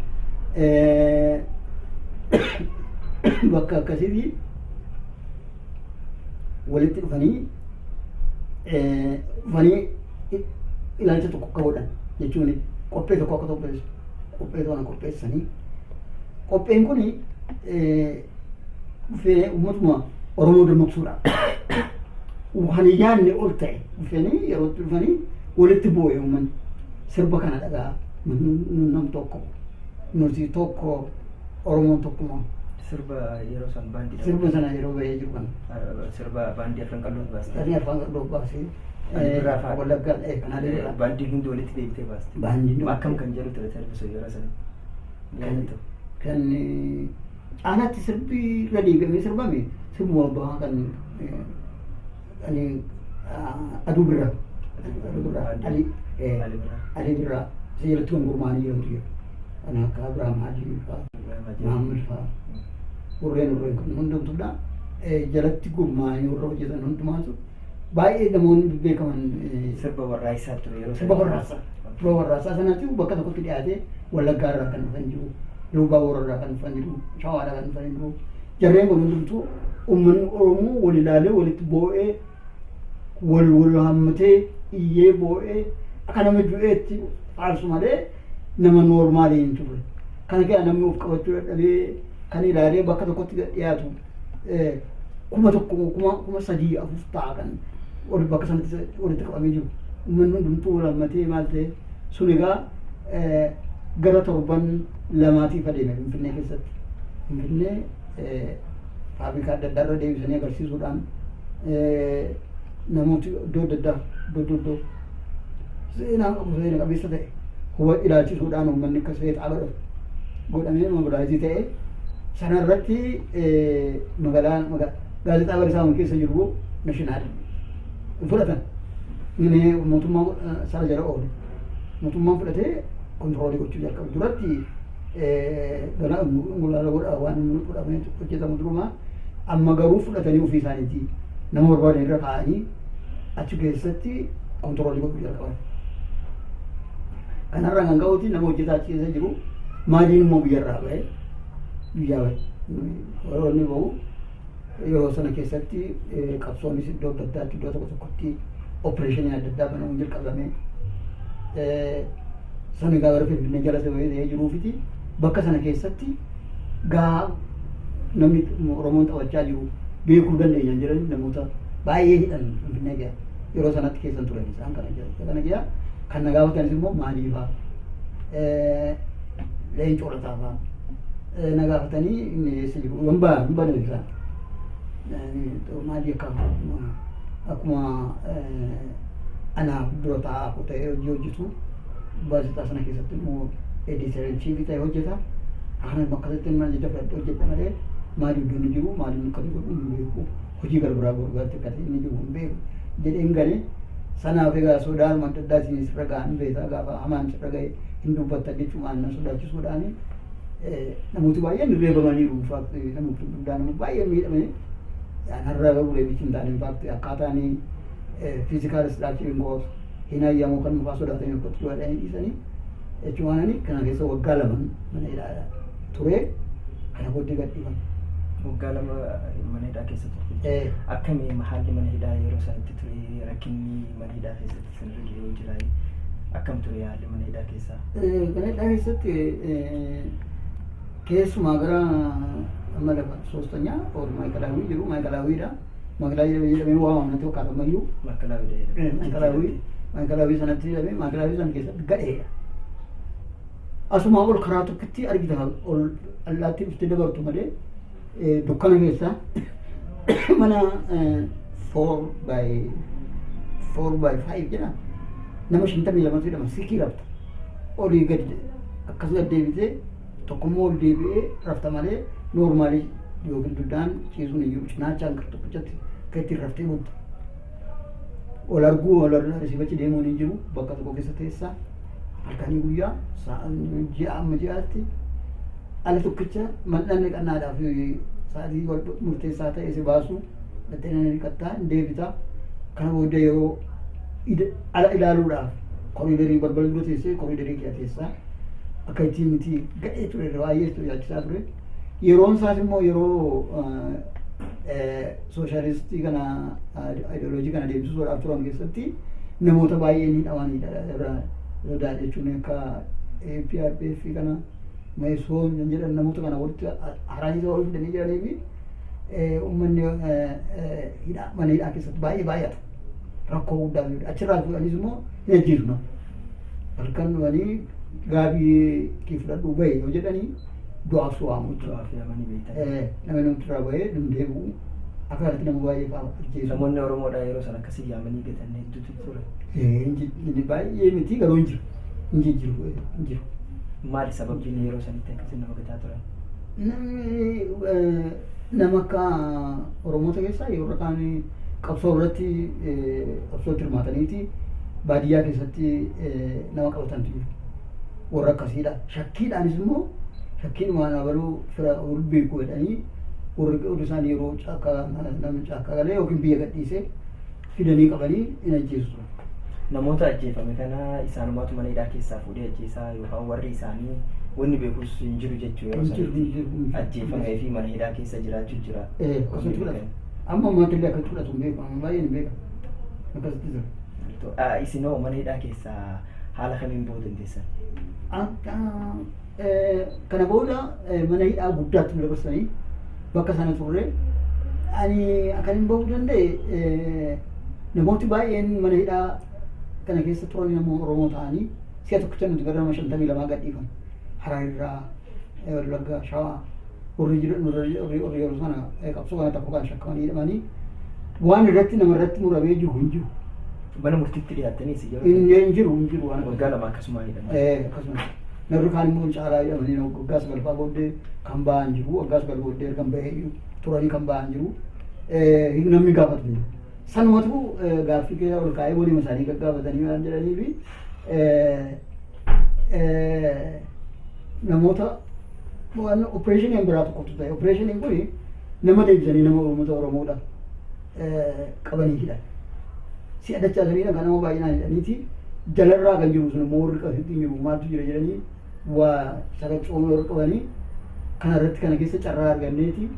bakka akkasiitii walitti dhufanii ilaalcha tokko akka godhan jechuun qophee tokko akka qopheessu, qophee tokko qopheessanii, qopheen kun dhufee uummatuma Oromoo dammaqsuudha. Kan yaadne ol ta'e dhufanii, yeroo itti dhufanii walitti bu'e, uummanni sirba kana dhagaa, nam tokko, nuti tokko, Oromoon tokkuma. Sirba yeroo san baandii. Sirba sana yeroo bahee jiru kana. Sirba baandii Afran Qalloo baaste. Baandii Afran Qalloo baasee. Ali Birraa fa'aa. Wallaggaa kan Ali Birraa. Baandiin hundi walitti deebitee baaste. Baandiin. Akkam kan jedhu ture sirbi sun yeroo sana? Kan caalaatti sirbi irra deebi'amee sirbame sirbuma bahaa kan Aduu Birraa. Aduu Birraa. Ali Ali Birraa. Isa jalatti kan gurmaa'anii jirantu jira. Kan akka Abrahaam Hajii fa'aa, Mahammad fa'aa. Warreen kun hundumtuudha. Jalatti gurmaa'anii warra hojjetan hundumaatu baay'ee namoonni beekaman. Sirba warraaqsaa ture yeroo Sirba warraaqsaa. Sirba warraaqsaa sanatti bakka tokkotti dhiyaatee, Wallaggaa irraa kan dhufan jiru, Iluu Abbaa irraa kan dhufan jiru, Shawaadhaa kan dhufan jiru. Jarreen kun hundumtuu uummanni Oromoo wal ilaalee, walitti boo'ee, wal wal hammatee, iyyee boo'ee, akka nama du'eetti faarsu malee nama noormaalii hin turre. Kana keessa namni of qabachuu dadhabee kan ilaalee bakka tokkotti dhiyaatu 1000, 3000, 4000 ta'a kan ol bakka sanatti walitti qabamee jiru. Uummanni hundumtuu wal hammatee maal ta'e sun egaa gara torban 2tiif adeeme Finfinnee keessatti. Finfinnee faabrikaa adda addaa irra deebisanii agarsiisuudhaan, namooti iddoo adda addaa, iddoo iddoo seenaa qabu, seena qabeessa ta'e huba ilaalchisuudhaan, uummanni akka seexaa godhatu godhamee mobilize ta'e. Sanarratti magaalaa gaazexaa Bariisaa keessa jiru national fudhatan. Inni mootummaa sana jala oole. Mootummaan fudhatee control gochuu jalqabe. Duratti galaala godha waan godhamee hojjetamu durumaa, amma garuu fudhatanii ofii isaaniitii nama barbaadan irra kaa'anii achi keessatti control gochuu jalqaban. Kanarraa kan ka'uuti nama hojjetaa achi keessa jiru maaliin immoo biyyarraa bahe, biyyaa bahe. Yeroo inni bahu, yeroo sana keessatti qabsoonis iddoo adda addaatti, iddoo tokko tokkotti operation adda addaa banamuun jalqabame. Sana egaa bara Finfinnee jala ta'ee jiruufiti bakka sana keessatti gaa namni Oromoon taphachaa jiru beekuu dandeenya jedhan namoota baay'ee hidhan Finfinnee gaa yeroo sanatti keessan turan isaan kana jira. Kana jira kan na gaafatanis immoo maaliifaa, Leencoo Lataa fa'aa na gaafatanii, inni eessa jiru hin baane isaan. Maali, akka akkuma anaaf dura taa'aa ta'ee hojii hojjetu, gaazexaa sana keessatti immoo editor in chief ta'ee hojjeta. Akkana akkasitti maal jecha fudhadhee hojjedha malee maali iddoo inni jiru, maali inni akka godhu hin beeku, hojii gara biraa barbaadde akka inni jiru hin beeku jedheen gane. Sanaaf egaa sodaan adda addaatiin sirra gahan beekaa, gaafa hamaan sirra gahe hin dubbatta jechuudhaan na sodaachisuudhaan namooti baay'een reebamaniiru. Namooti guddaa, nama baay'een miidhamanii har'a garuu reebichi hin taane. In fact, akkaataan physical structuring goos Hin hayyamu kan mufaa sodaatanii akkatti du'aadhaan dhiisanii jechuun ani kana keessa waggaa 2 mana hidhaa ture, kana booddee gadhiifame. Waggaa 2 mana hidhaa keessa turte. Akkamii haalli mana hidhaa yeroo sanatti ture, rakkinni mana hidhaa keessatti isinirra ga'ee yoo jira, akkam ture haalli mana hidhaa keessaa? Mana hidhaa keessatti keessumaa gara amma lafa soostanyaa or maayikalaawii jiru, maayikalaawwiidha. Maayikalaawii jedhamee waamama natti fakkaata ammayyuu. Maayikalaawii jedhama. Maayikalaawii sanatti jedhamee, maayikalaawii sana keessatti gadheedha. Asumaa ol karaa tokkotti argita, ol allaattii dhuftee dabartu malee dukkana keessa mana 4 by 4 by 5 jedha, nama 52tu jedhama, sikii rafta, olii gadi akkas gad deebitee, tokkommoo ol deebi'ee rafta malee normally yookiin dugdaan ciisuun hin jiru, cinaachaan kan tokkichatti akka ittiin raftee bultu. Ol arguu ol asiifachi deemuun hin jiru, bakka tokko keessa teessaa halkanii guyyaa ji'a amma ji'aatti ala tokkicha mal'anni qannaadhaaf sa'aatii wal murteessaa ta'e si baasu, dhattee nan dhiqattaa, hin deebitaa. Kana booddee yeroo ala ilaaluudhaaf koriidarii balbala dura teessee koriidarii kee teessaa akka ittiin miti gadhee ture, baay'ee ture, yaachisaa ture. Yeroon isaas immoo yeroo sooshaalistii kana ideoloojii kana deemsisuudhaaf turan keessatti namoota baay'een hidhamanidha irra sodaa jechuun akka APRPF kana, Meesoon jedhan, namoota kana walitti haranii walitti fidanii jiranii fi uummanni hidhaa mana hidhaa keessatti baay'ee baay'ata. Rakkoo guddaa fi achirraa fuudhanis immoo hin ajjeesu nama. Halkan dhufanii gaabii kee fudhadhuu bahe yoo jedhanii du'aaf si waamu jechuudha. Du'aaf yaamanii beektan. Namni namatti irraa bahee hin deebi'u. Akka kanatti nama baay'ee fa'aa ajjeesu. Namoonni Oromoodhaa yeroo sana akkasii yaamanii gatan hedduutu ture. Inni baay'ee miti garuu hin jiru. Hin jijjiiru, hin jiru. Maali sababbiin yeroo sanitti akkasii nama gataa turan? Namni nama akka Oromoota keessaa yeroo kaan qabsoo irratti qabsootti hirmaataniiti baadiyyaa keessatti nama qabatantu jiru. Warra akkasiidha. Shakkiidhaanis immoo shakkiin waan abaluu fira ol beeku jedhanii warri isaan yeroo caakkaa namni caakkaa galee yookiin biyya gadhiisee fidanii qabanii hin ajjeesu. Namoota ajjeefame kana isaanumaatu mana hidhaa keessaa fuudhee ajjeesaa yookaan warri isaanii wanni beekus hin jiru jechuu yeroo Hin jiru, hin jiru, hin jiru. Ajjeefamee fi mana hidhaa keessa jiraachuu jira. Akkasitti fudhatu. Amma ammaatti illee akkasitti fudhatu hin beeku. Amma baay'een hin beekan. Akkasitti jira. Isinoo mana hidhaa keessaa haala kamiin bahuu dandeessan? Akka kana booda mana hidhaa guddaatti nu dabarsanii bakka sana turre. Ani akkan hin bahuu danda'e, namooti baay'een mana hidhaa kana keessa turan nama Oromoo ta'anii si'a tokkicha nuti gara nama 52 gadhiifame. Hararirraa, Wallaggaa, Shawaa warri jiran, warri warri yeroo sana qabsoo kana tokko kan shakkamanii hidhamanii waan irratti nama irratti muramee jiru hin jiru. Mana murtiitti dhiyaattaniis yeroo Hin jiru, hin jiru waan waggaa 2 akkasuma hidhaman. Akkasuma. Narri kaan immoo caalaa hidhamanii waggaa 9 booddee kan ba'an jiru, waggaa 9 booddee kan bahee turanii kan ba'an jiru. Namni gaafatu hin jiru. Sanumatu gaaffii kee ol kaa'ee waliin isaanii gaggaafatanii waan jedhanii fi namoota waan opereeshiniin biraa tokkotu ta'e. Opereeshiniin kun nama deebisanii nama uummata Oromoodha qabanii hidhan. Si'a dachaasanii kan nama baay'inaan hidhaniiti jalarraa kan jiru sun immoo warri qabsiitti jiru maaltu jira jedhanii waa sakacoomuu warri qabanii kana irratti kana keessa carraa arganneeti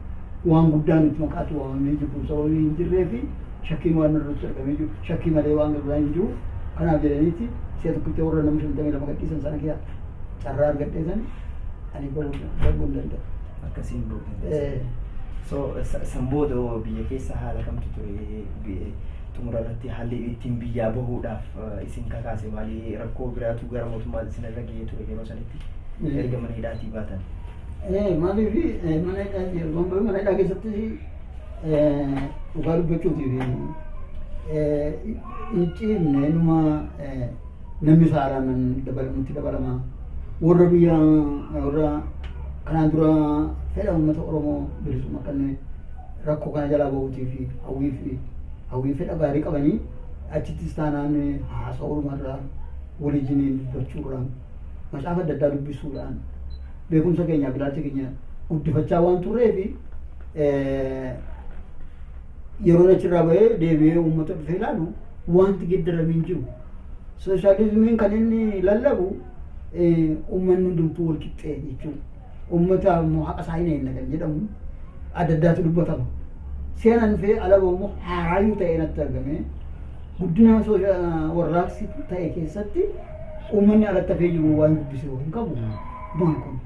waan guddaan nuti maqaatu waamamee jiru sababii hin jirree fi shakkiin waan irratti argamee jiru shakkii malee waan biraan hin jiru kanaaf jedhaniiti si'a tokkicha warra nama 52 gadhiisan sana keessa carraa argadhee san ani bahuu hin danda'u. Akkasiin bahuu dandeessan. So san booda biyya keessa haala kamtu ture? Xumura irratti haalli ittiin biyyaa bahuudhaaf isin kakaase maali? Rakkoo biraatu gara mootummaa isin irra gahee ture yeroo sanitti erga mana hidhaatii baatan? Maaliif mana hidhaa yeroo bahu mana hidhaa keessatti dhugaa dubbachuutiif hin ciifne, numa namni saaraan dabalamutti dabalama. Warra biyya warra kanaan dura fedha uummata Oromoo bilisummaa kan rakkoo kana jalaa bahuutii fi hawwii fi hawwii fedha gaarii qabanii achittis taanaan haasa'uumarraa walijiniin dubbachuurraan macaafa adda addaa dubbisuudhaan beekumsa keenya ilaalcha keenya guddifachaa waan turreefi yeroon achirraa bahee deebi'ee uummata dhufee ilaalu wanti geeddaramee hin jiru. Sooshaalizimiin kan inni lallabu uummanni hundumtuu wal qixxee jechuudha. Uummata immoo haqa isaa hin eegna kan jedhamu adda addaatu dubbatama. Seenaan dhufee alaba immoo haaraayyuu ta'ee natti argame. Guddina warraaqsi ta'e keessatti uummanni alatti hafee jiru waan dubbise hin qabu. Maal kun?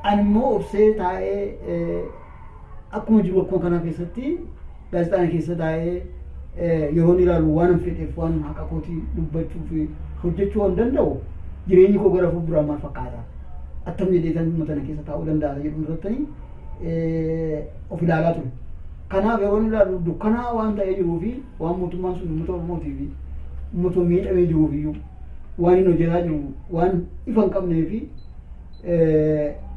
Ani immoo obsee taa'ee akkuma jiru akkuma kanaa keessatti gaazexaan keessa taa'ee yeroon ilaalu waan fedheef waan haqa kootii dubbachuu fi hojjechuu waan danda'u jireenyi koo gara fuulduraa maal fakkaata? Attam jedhee tan uummata kana keessa taa'uu danda'a jedhu irratti of ilaalaa ture. Kanaaf yeroon ilaalu dukkanaa waan ta'ee jiruu fi waan mootummaan sun uummata Oromootii fi uummata miidhamee jiruuf iyyuu waan inni hojjetaa jiru waan ifa hin qabnee fi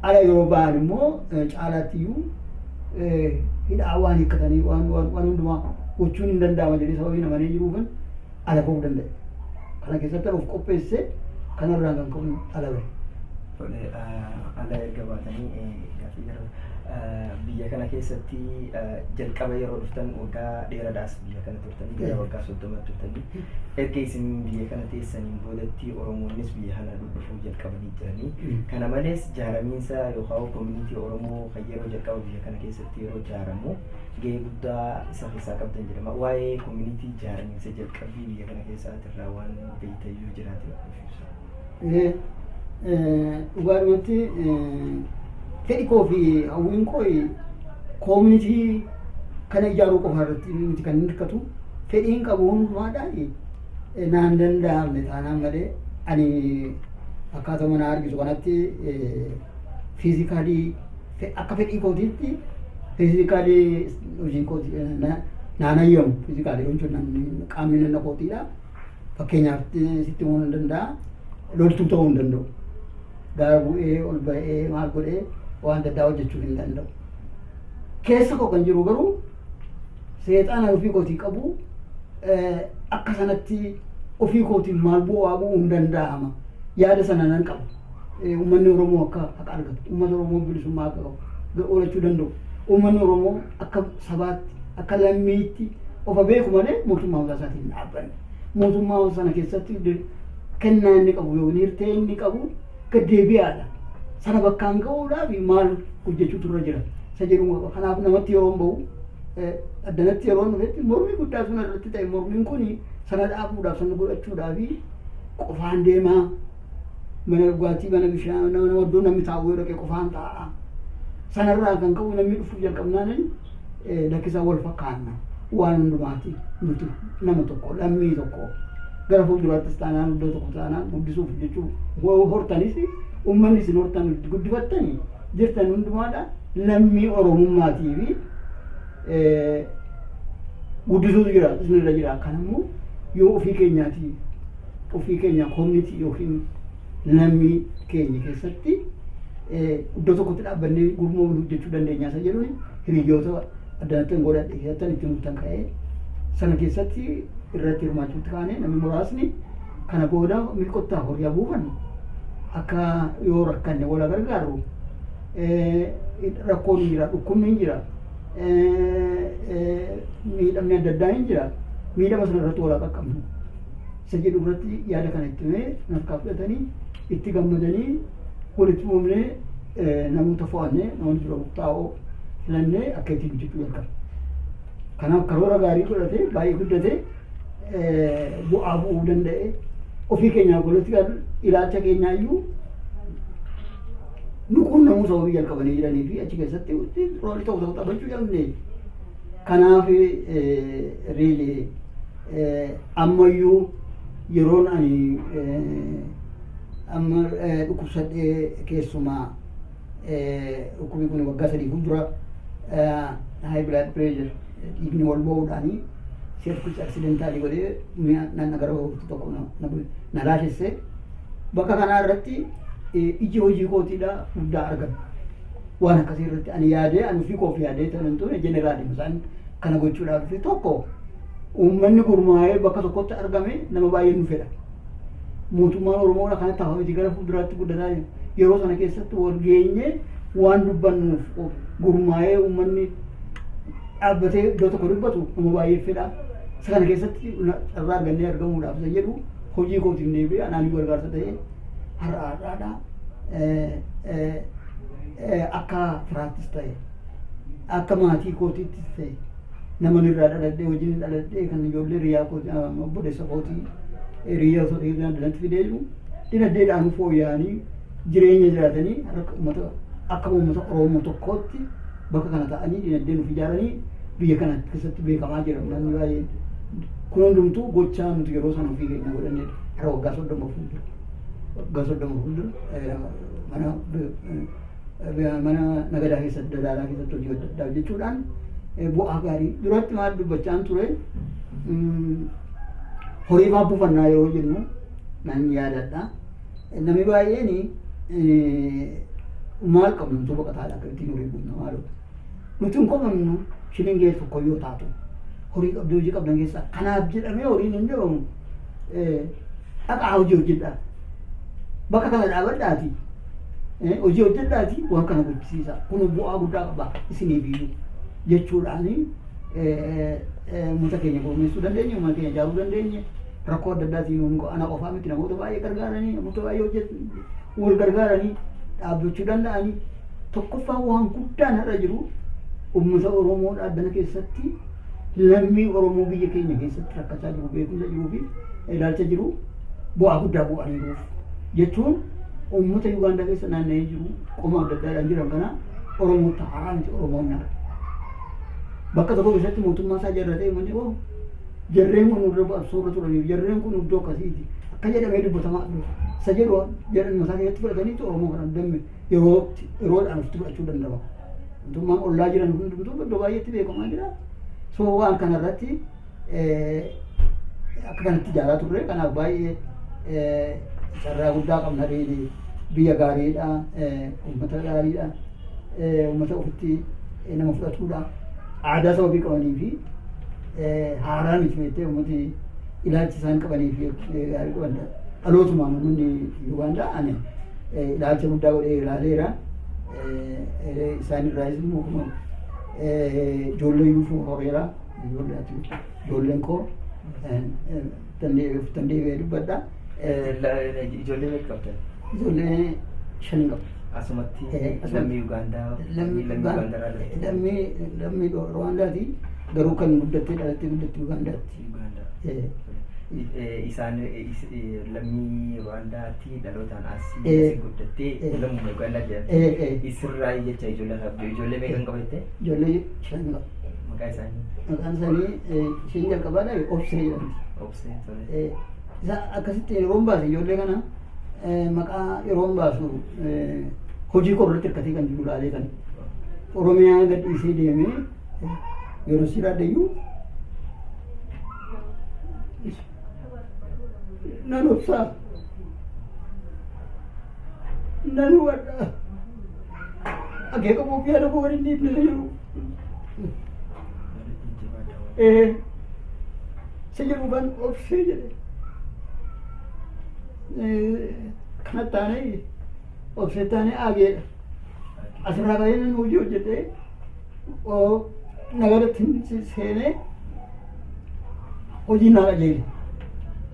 ala yeroo ba'an immoo caalaatti iyyuu hidhaa waan hiikkatanii waan waan hundumaa gochuun hin danda'ama jedhee sababii namanii jiruufin ala ba'uu danda'e. Kana keessatti of qopheessee kanarraan kan ka'u ala ba'e. Tole, ala erga baatanii gaaffii gara biyya kana keessatti jalqaba yeroo dhuftan waggaa dheeraadhaas biyya kana turtanii gara waggaa 30 turtanii erga isin biyya kana teessaniin boodatti Oromoonnis biyya kana dhufuu jalqabanii jiranii. Kana malees jaaramiinsa yookaan community Oromoo kan yeroo jalqaba biyya kana keessatti yeroo jaaramu gahee guddaa isa keessaa qabdan jedhama. Waa'ee community jaaramiinsa jalqabbii biyya kana keessaatirraa waan beektan yoo jiraate nuuf ibsa. Dhugaadhumatti fedhi koo fi hawwiin koo community kana ijaaruu qofa irratti miti kan inni hirkatu. Fedhiin qabu hundumaadhaan naan danda'amne taanaan malee ani akkaataa mana argitu kanatti physically akka fedhii kootiitti physically hojiin kooti naan hayyamu physically jechuun qaamni nanna kootiidha. Fakkeenyaaf sitti himuu nan danda'a, loltuu ta'uu hin danda'u. Gaara bu'ee ol ba'ee maal godhee waan adda addaa hojjechuu hin danda'u. Keessa koo kan jiru garuu seexaana ofii kootii qabu akka sanatti ofii kootiin maal bu'aa bu'uu hin danda'ama. Yaada sana nan qaba. Uummanni Oromoo akka haqa argatu, uummata Oromoo bilisummaa akka qabu oolachuu danda'u. Uummanni Oromoo akka sabaatti, akka lammiitti ofa beeku malee mootummaa mataa isaatiin hin dhaabbanne. Mootummaa sana keessatti kennaa inni qabu yookiin hirtee inni qabu gaddeebi'aadha. Sana bakkaan ga'uudhaaf maal hojjechuutu irra jira. Isa jedhu qaba. Kanaaf namatti yeroo bahu addanatti yeroo dhufetti mormii guddaa sun irratti ta'e mormiin kun sana dhaabuudhaaf sana godhachuudhaaf qofaan deemaa mana dhugaatii mana bishaan nama iddoo namni taa'u yoo dhaqe qofaan taa'a. Sanarraa kan ka'u namni dhufuu jalqabnaan lakkisaa wal fakkaanna waan hundumaati nuti nama tokko lammii tokko gara fuulduraattis taanaan iddoo tokko taanaan guddisuuf jechuu hortanis uummanni isin hortan guddifattanii jirtan hundumaadha lammii Oromummaatii fi guddisuutu jira isinirra jira. Kanammoo yoo ofii keenyaati ofii keenya community yookiin lammii keenya keessatti iddoo tokkotti dhaabbannee gurmuun hojjechuu dandeenya isa jedhuun hiriyoota addanatti hin godhadhe keessatti itti murtan ka'ee sana keessatti irratti hirmaachuutti kaane namni muraasni kana booda milqottaa horii buufannu akka yoo rakkanne wal gargaaru rakkoon hin jira, dhukkubni hin jira, miidhamni adda addaa hin jira, miidhama sana irratti wal qaqqabnu isa jedhu irratti yaada kana itti himee harkaa fudhatanii itti gammadanii walitti uumnee namoota fo'annee namoonni dura taa'oo filannee akka ittiin hojjechuu jalqabne. Kanaaf karoora gaarii godhatee baay'ee guddatee bu'aa bu'uu danda'e ofii keenyaa political ilaalcha keenyaa iyyuu nu quunnamuu sababii jalqabanii jiranii fi achi keessatti role tokko tokko taphachuu jalqabne. Kanaaf really ammayyuu yeroon ani amma dhukkubsadhee keessumaa dhukkubni kun waggaa 3 fuuldura high blood pressure dhiigni wal ba'uudhaanii si'a accidentally godhee nan gara tokko na laashesse bakka kanaa irratti iji hojii kootiidha guddaa argame. Waan akkasii irratti ani yaadee ani ofii koof yaadee tanan ture generally isaan kana gochuudhaaf dhufe tokko uummanni gurmaa'ee bakka tokkotti argame nama baay'ee nu fedha. Mootummaan Oromoo kanatti hafa miti gara fuulduraatti guddataa jiru. Yeroo sana keessatti wal geenyee waan dubbannuuf gurmaa'ee uummanni dhaabbatee iddoo tokko dubbatu nama baay'ee fedha. Isa kana keessatti carraa argannee argamuudhaaf isa jedhu Hojii kootiin deebi'ee anaan gargaarsa ta'ee har'a har'aadha akka firaattis ta'e akka maatii kootiittis ta'e nama irraa dhaladhee hojiin dhaladhee kan ijoollee riyaa kootii obboleessa kootii riyaa osoo ta'ee dalatti fidee jiru dinagdeedhaan fooyya'anii jireenya jiraatanii akka uummata akka uummata Oromoo tokkootti bakka kana ta'anii dinagdeen of ijaaranii biyya kana keessatti beekamaa jira namni baay'een. Kun hundumtuu gochaa nuti yeroo sana ofii keenya godhannedha. Har'a waggaa 30 fuuldura. Waggaa 30 fuuldura mana nagadaa keessatti daldalaa keessatti hojii adda addaa hojjechuudhaan bu'aa gaarii duratti maal dubbachaan ture, horii faa buufannaa yeroo jennu nan yaadadha. Namni baay'een maal qabnu nuti baqataadha akka ittiin horii buufna maaloo. Nuti hin qomannu shilingee tokko yoo taatu horii qabdu hojii qabdan keessaa kanaaf jedhamee horiin hin dhabamu, dhaqaa hojii hojjedhaa. Bakka kana dhaabadhaati hojii hojjedhaati waan kana guddisiisa, kun bu'aa guddaa qaba isiniif iyyuu jechuudhaani uummata keenya gurmeessuu dandeenye, uummata keenya ijaaruu dandeenye. Rakkoo adda addaatiin ana qofaa miti, namoota baay'ee gargaaranii, namoota baay'ee hojjetu wal gargaaranii dhaabbachuu danda'anii. Tokkoffaa waan guddaan har'a jiru uummata Oromoo dhaabbana keessatti lammii Oromoo biyya keenya keessatti rakkachaa jiru, beekumsa jiruu fi ilaalcha jiru bu'aa guddaa bu'aniiruuf jechuun uummata Yugaandaa keessa naanna'ee jiru qoma adda addaadhaan jiran kana Oromootti haaraa miti. Oromoon bakka tokko keessatti mootummaa isaa ijaarratee uummanni oo jarreen kun irra soorra turaniif jarreen kun iddoo akkasiiti akka jedhamee dubbatamaa dhufe isa jedhu jedhan mataa keessatti fudhataniitu Oromoo kana damme yerootti yeroodhaan ofitti fudhachuu danda'u. Mootummaan ollaa jiran hundumtuu iddoo baay'eetti beekamaa jira. So waan kanarratti akka kanatti ijaaraa turre, kanaaf baay'ee carraa guddaa qabna. Biyya gaariidha, uummata gaariidha, uummata ofitti nama fudhatudha. Aadaa sababii qabanii fi haaraa miti jettee uummati ilaalcha isaan qabanii fi gaarii qaban dhalootumaan uummanni Yugaandaa ani ilaalcha guddaa godhee ilaaleera. Isaan irraayis immoo kun ijoollee iyyuu horeera. Ijoolleen koo dandeebi'ee dubbadha. Ijoollee meeqa qabdan? Ijoollee shan qaba. Asumatti lammii Ugaandaa, lammii Ugaandaa irraa? Lammii Ruwaandaati, garuu kan guddattee dhalattee guddatte Ugaandaatti. Ugaandaa. Isaan lammii Ruwaandaatti dhalootaan asii guddattee lammuma Ugaandaa jedhamti. Isirraa jecha ijoollee qabdu. Ijoollee meeqa qaba jettee? Ijoollee shan qaba. Maqaa isaanii? Maqaan isaanii isheen jalqabaadha Obsee jedhamti. Obsee, tole. Isa akkasitti yeroo baase ijoollee kana maqaa yeroo baasu hojii koo irratti hirkatee kan jiru ilaalee kan Oromiyaa gad dhiisee deemee yeroo jiraadhe iyyuu nan obsaa, nan hubadha, akeeka koo yaada koo waliin dhiifne jiru isa jedhu kan obsee jedhe kana taanee obsee taanee aageedha. Asirraa bahee nan hojii hojjedhee nagaratti seenee hojii naa qajeele.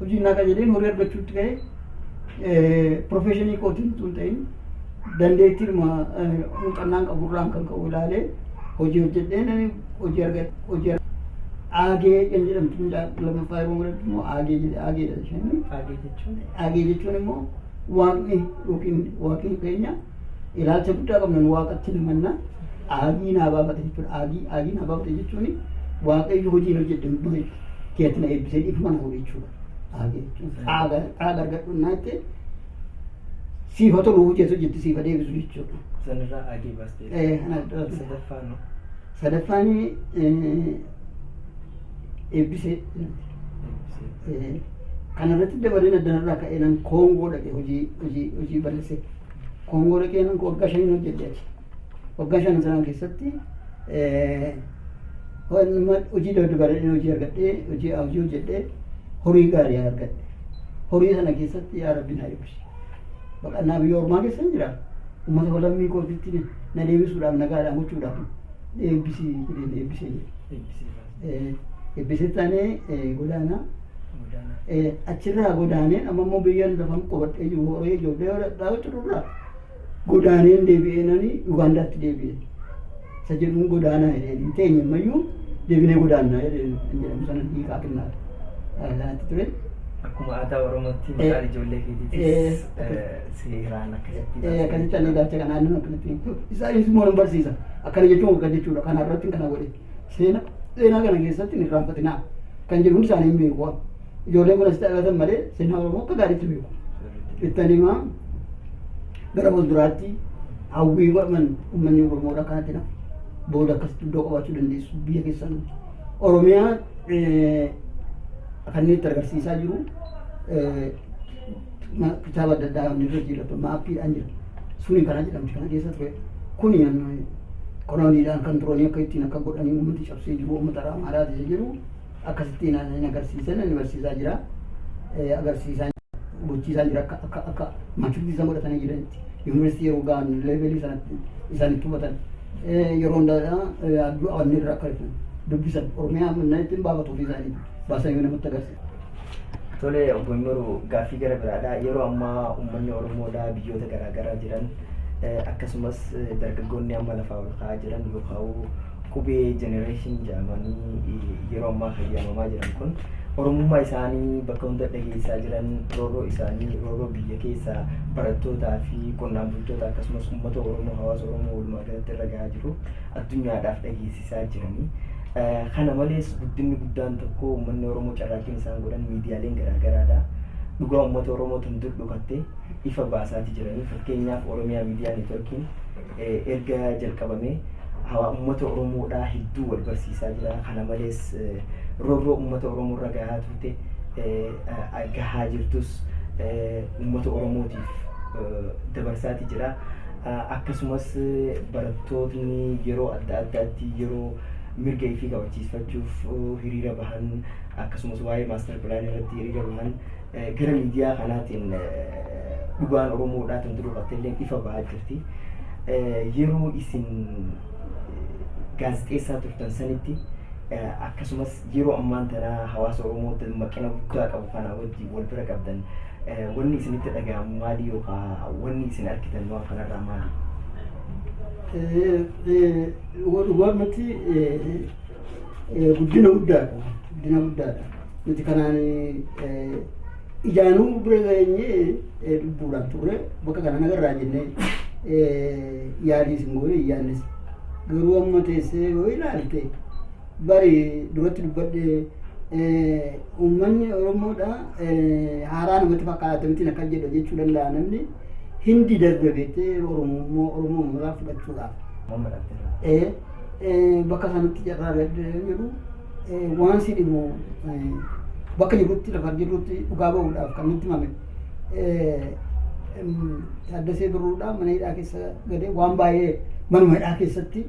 Hojii naa qajeeleen horii argachuutti ka'ee professionii kootiin tun ta'in dandeettii muuxannaan qaburraan kan ka'u ilaalee hojii hojjedhee nani hojii argadhe. Hojii aagee kan jedhamtu lammaffaa yeroo godhadhu immoo aagee jedhe, aageedha isheen. Aagee jechuun? Aagee jechuun immoo waaqni yookiin waaqni keenya ilaalcha guddaa qabna nu, waaqatti namanna, aagii naa baafate jechuudha. Aagii naa baafate jechuun waaqayyo hojiin hojjedhe hundumaa keetti na eebbisee dhiifama na godhe jechuudha. Aagee jechuun aaga aaga argadhu naa jettee siifa tolu hojjetu jetti siifa deebisu jechuudha. Sanirraa aagee baastee. Kana Sadaffaan hoo? Sadaffaan eebbisee. Eebbisee. Kanarratti dabaleen addanarraa ka'ee nan Koongoo dhaqee hojii bal'ise. Koongoo dhaqee nan waggaa 5n hojjedhe achi. Waggaa 5 sana keessatti hojii dabalee hojii argadhee hojii hojjedhee horii gaarii argadhe. Horii sana keessatti yaa Rabbi na eebbisi. Baqannaa biyya ormaa keessa hin jira. Uummata lammii kootitti na deebisuudhaaf nagaadhaan gochuudhaaf eebbisii jedheen eebbisee jedhe. Eebbisee baastee. Eebbisee taanee godaanaa Achirraa godaaneen amma immoo biyyaan lafan qubadhee jiru horii ijoollee hodhadhaa tururraa godaaneen deebi'eenani Ugaandaatti deebi'e. Isa jedhuun godaanaa jedheen hin teenye ammayyuu deebinee godaannaa jedheen kan jedhamu sana hiikaa kennaadha. Kanatti ture. Akkuma aadaa Oromootti maqaan ijoollee keetiitis seeraan akkasitti. Akkasitti ani ilaalcha kanaan nama akkanatti isaanis immoo nan barsiisa. Akkana jechuun akka jechuudha. Kana irratti kana godhe. Seenaa kana keessatti hin irraanfatinaa. Kan jedhu hundi isaanii hin beeku. Ijoolleen kun asitti dhalatan malee seenaa Oromoo akka gaariitti beeku. Ittan himaa gara fuulduraatti hawwii godhaman uummanni Oromoodha kanatti nafu. Booda akkasitti iddoo qabaachuu dandeessu biyya keessan. Oromiyaa kan inni itti agarsiisaa jiru kitaaba adda addaa inni irra jira maappiidhaan jira. Suni kana jedhamti kana keessa ture. Kuni kolooniidhaan kan turanii akka ittiin akka godhanii uummati cabsee jiru uummata Amaaraa isa jiru akkasittiin inni agarsiisan inni barsiisaa jira. Agarsiisaa gochiisaa jira akka akka akka maturity isaan godhatanii jiranitti. Yuunivarsiitii yeroo ga'an level sanatti isaan itti hubatan. Yeroo hundaadha adduu irra akka dubbisan Oromiyaa mana ittiin baafatu ofii isaanii baasanii namatti agarsiisa. Tole, obbo Immiruu, gaaffii gara biraadha. Yeroo ammaa uummanni Oromoodhaa biyyoota garaagaraa jiran, akkasumas dargaggoonni amma lafaa ol ka'aa jiran yookaan qubee generation jedhamanii yeroo ammaa kan yaamamaa jiran kun Oromummaa isaanii bakka hunda dhageessaa jiran, roorroo isaanii, roorroo biyya keessaa barattootaa fi qonnaan bultoota akkasumas uummata Oromoo, hawaasa Oromoo walumaa galatti irra gahaa jiru addunyaadhaaf dhageessisaa jiranii. Kana malees guddinni guddaan tokko uummanni Oromoo carraaqqiin isaan godhan miidiyaaleen garaagaraadha. Dhugaa uummata Oromoo tun dur dhokatte ifa baasaati jiranii. Fakkeenyaaf, Oromiyaa Miidiyaa Neetworkiin erga jalqabamee uummata Oromoodhaa hedduu wal barsiisaa jira. Kana malees roorroo uummata Oromoo irra gahaa turte, gahaa jirtus uummata Oromootiif dabarsaati jira. Akkasumas barattootni yeroo adda addaatti yeroo mirga ifii kabachiifachuuf hiriira bahan, akkasumas waa'ee master plan irratti hiriira bahan, gara miidiyaa kanaatiin dhugaan Oromoodhaa tan dura illee ifa bahaa jirti. Yeroo isin gaazexeessaa turtan sanitti, akkasumas yeroo ammaan tanaa hawaasa Oromoo dammaqina guddaa qabu kana wajjin wal bira qabdan, wanni isinitti dhaga'amu maali yookaan wanni isin argitan waan kanarraa maali? Dhugaamatti guddina guddaadha. Guddina guddaadha. Nuti kanaan ijaanuu bira geenyee lubbuudhaan turre bakka kana nagarraa jennee yaadii isin goone hin yaadnes. Garuu amma teessee yoo ilaalte, bari duratti dubbadhe, uummanni Oromoodha haaraa namatti fakkaata miti akkas jedha jechuu danda'a namni hindi darbe beektee Oromoo Oromoo irraa fudhachuudhaaf. Bakka sanatti carraa jedhu waan si dhibu bakka jirutti lafa jirutti dhugaa ba'uudhaaf kan nutti himame. Taaddasee Birruudhaa mana hidhaa keessa galee waan baay'ee manuma hidhaa keessatti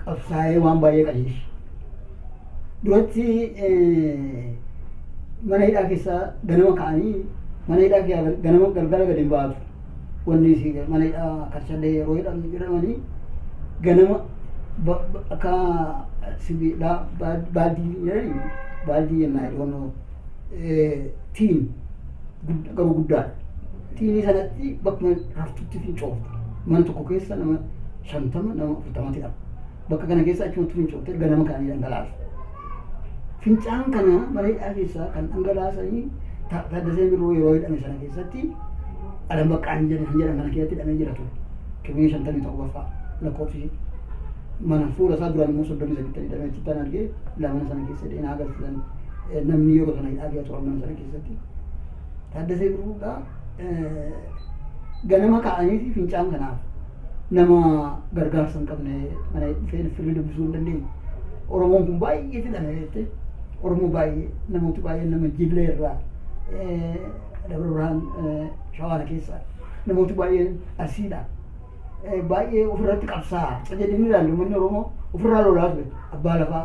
qabsaa'ee waan baay'ee qajeelche. Duratti mana hidhaa keessa ganama ka'anii mana hidhaa keessa ganama galgala gadi hin baatu. Wanni mana hidhaa Karchallee yeroo jedhamanii ganama akka sibiilaa baaldii jedhanii, baaldii jennaa jedhu, tiin garuu guddaadha. Tiinii sanatti bakkuma raftutti fincoofta. Mana tokko keessa nama 50, nama 40ti qaba. Bakka kana keessa achumatti fincoofte ganama kaanii dhangalaasu. Fincaan kana mana hidhaa keessaa kan dhangalaasanii Taaddasee Birruu yeroo hidhame sana keessatti Alam Baqqaan jedhan kana keessatti hidhamee jira ture. Kibilii 57ffaa lakkoofsi mana fuula isaa duraan immoo 33tti hidhamee achitti argee lamana sana keessa hidhee na agarsiisan namni yeroo sana hidhaa keessa turan mana sana keessatti. Taaddasee Birruudhaa ganama ka'anii fincaan kanaaf nama gargaarsa hin qabne mana dhufee firri dubbisuu hin dandeenye. Oromoon kun baay'ee fidhame jettee Oromoo baay'ee namooti baay'een nama Jillee irraa, Dabra Birhaan Shawaana keessaa, namooti baay'een Arsiidha. Baay'ee ofirratti qabsaa jedhanii ilaallu uummanni Oromoo ofirraa lolaa ture abbaa lafaa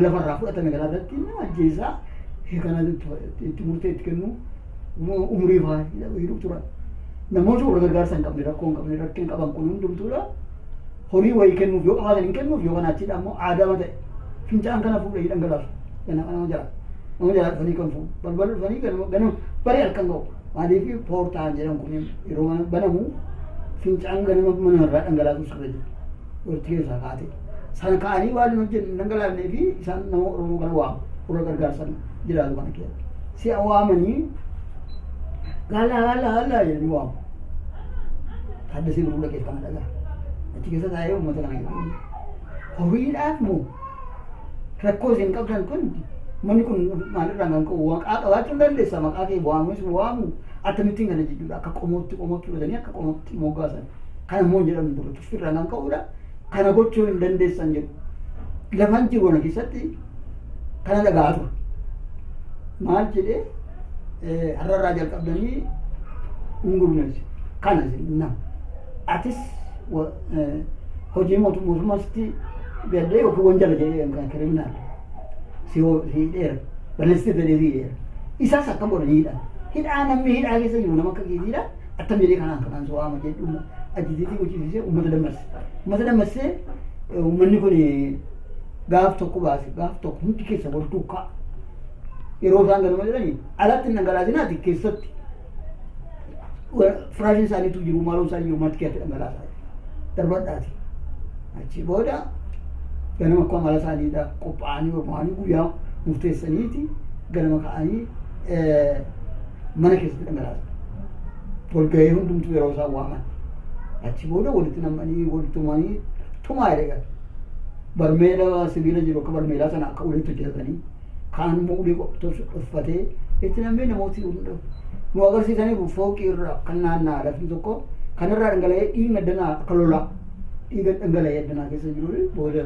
lafarraa fudhatame kana irratti nama ajjeesaa kana itti murtee itti kennu umurii fa'aa hidhuu turan. Namoota warra gargaarsa hin qabne, rakkoo hin qabne, rakkina qaban kun hundumtuudha. Horii wayii kennuuf yoo qabaatan hin kennuuf, yoo kana achiidha immoo aadaa ta'e fincaan kana fuudhee dhangalaasu. Kana kana jira. Nama jalaa dhufanii kan fuudhu. Balbala dhufanii ganama ganama barii halkan ga'u. Maaliif poortaan jedhamu kun yeroo banamu fincaan ganama mana irraa dhangalaasu sirra jira. Walitti keessaa kaate. Sana ka'anii waan hin hojjenne dhangalaafnee fi isaan nama Oromoo kana waamu. Warra gargaarsan jiraatu kana keessa. Si'a waamanii gaalaa gaalaa gaalaa jedhanii waamu. Taaddasee Birruu dhaqeef kana dhagaa. Achi keessa taa'ee uummata kana gidduu. Horiidhaaf moo rakkoo isin qabdan kun manni kun maalirraan kan ka'u maqaa qabaachuu hin dandeessa maqaa kee waamus waamu akkamittiin kana jechuudha akka qomootti qomootti fudhatanii akka qomootti moggaasan kana immoo hin jedhamu dura tuffirraan kan ka'udha kana gochuu hin dandeessan jedhu lafan jiru kana keessatti kana dhaga'aa ture maal jedhee har'arraa jalqabdanii hin gurmeesse kana isin nama atis hojii mootummaatti gaddee yookiin wanjala jedhee kan kiriminaal si hidheera balleessitee jedhee si hidheera isaas akka godhanii hidhan hidhaa namni hidhaa keessa jiru nama akka keetiidha attam jedhee kanaan kanaan si waama jedhu ajjeetii gochisiisee uummata dammarse uummata dammarsee uummanni kun gaaf tokko baase gaaf tokko hundi keessa wal duukaa yeroo isaan ganama jedhanii alatti hin dhangalaasinaati keessatti firaashin isaaniitu jiru maaloon isaanii jiru matti keessatti dhangalaasaa darbadhaati. Achi booda ganama akkuma mala isaaniidha qophaa'anii gurmaa'anii guyyaa murteessaniiti ganama ka'anii mana keessatti dhangalaasan. Walgahii hundumtuu yeroo isaan waaman. Achi booda walitti nam'anii walitti tumanii tumaa jedhe gara. Barmeela sibiila jiru akka barmeelaa sana akka uleetti hojjetatanii kaan immoo ulee uffatee itti nam'ee namooti hunda nu agarsiisanii fooqii irra kan naanna'aa lafni tokko kanarraa dhangala'ee dhiigni addanaa akka lolaa dhiiga dhangala'ee addanaa keessa jiru booda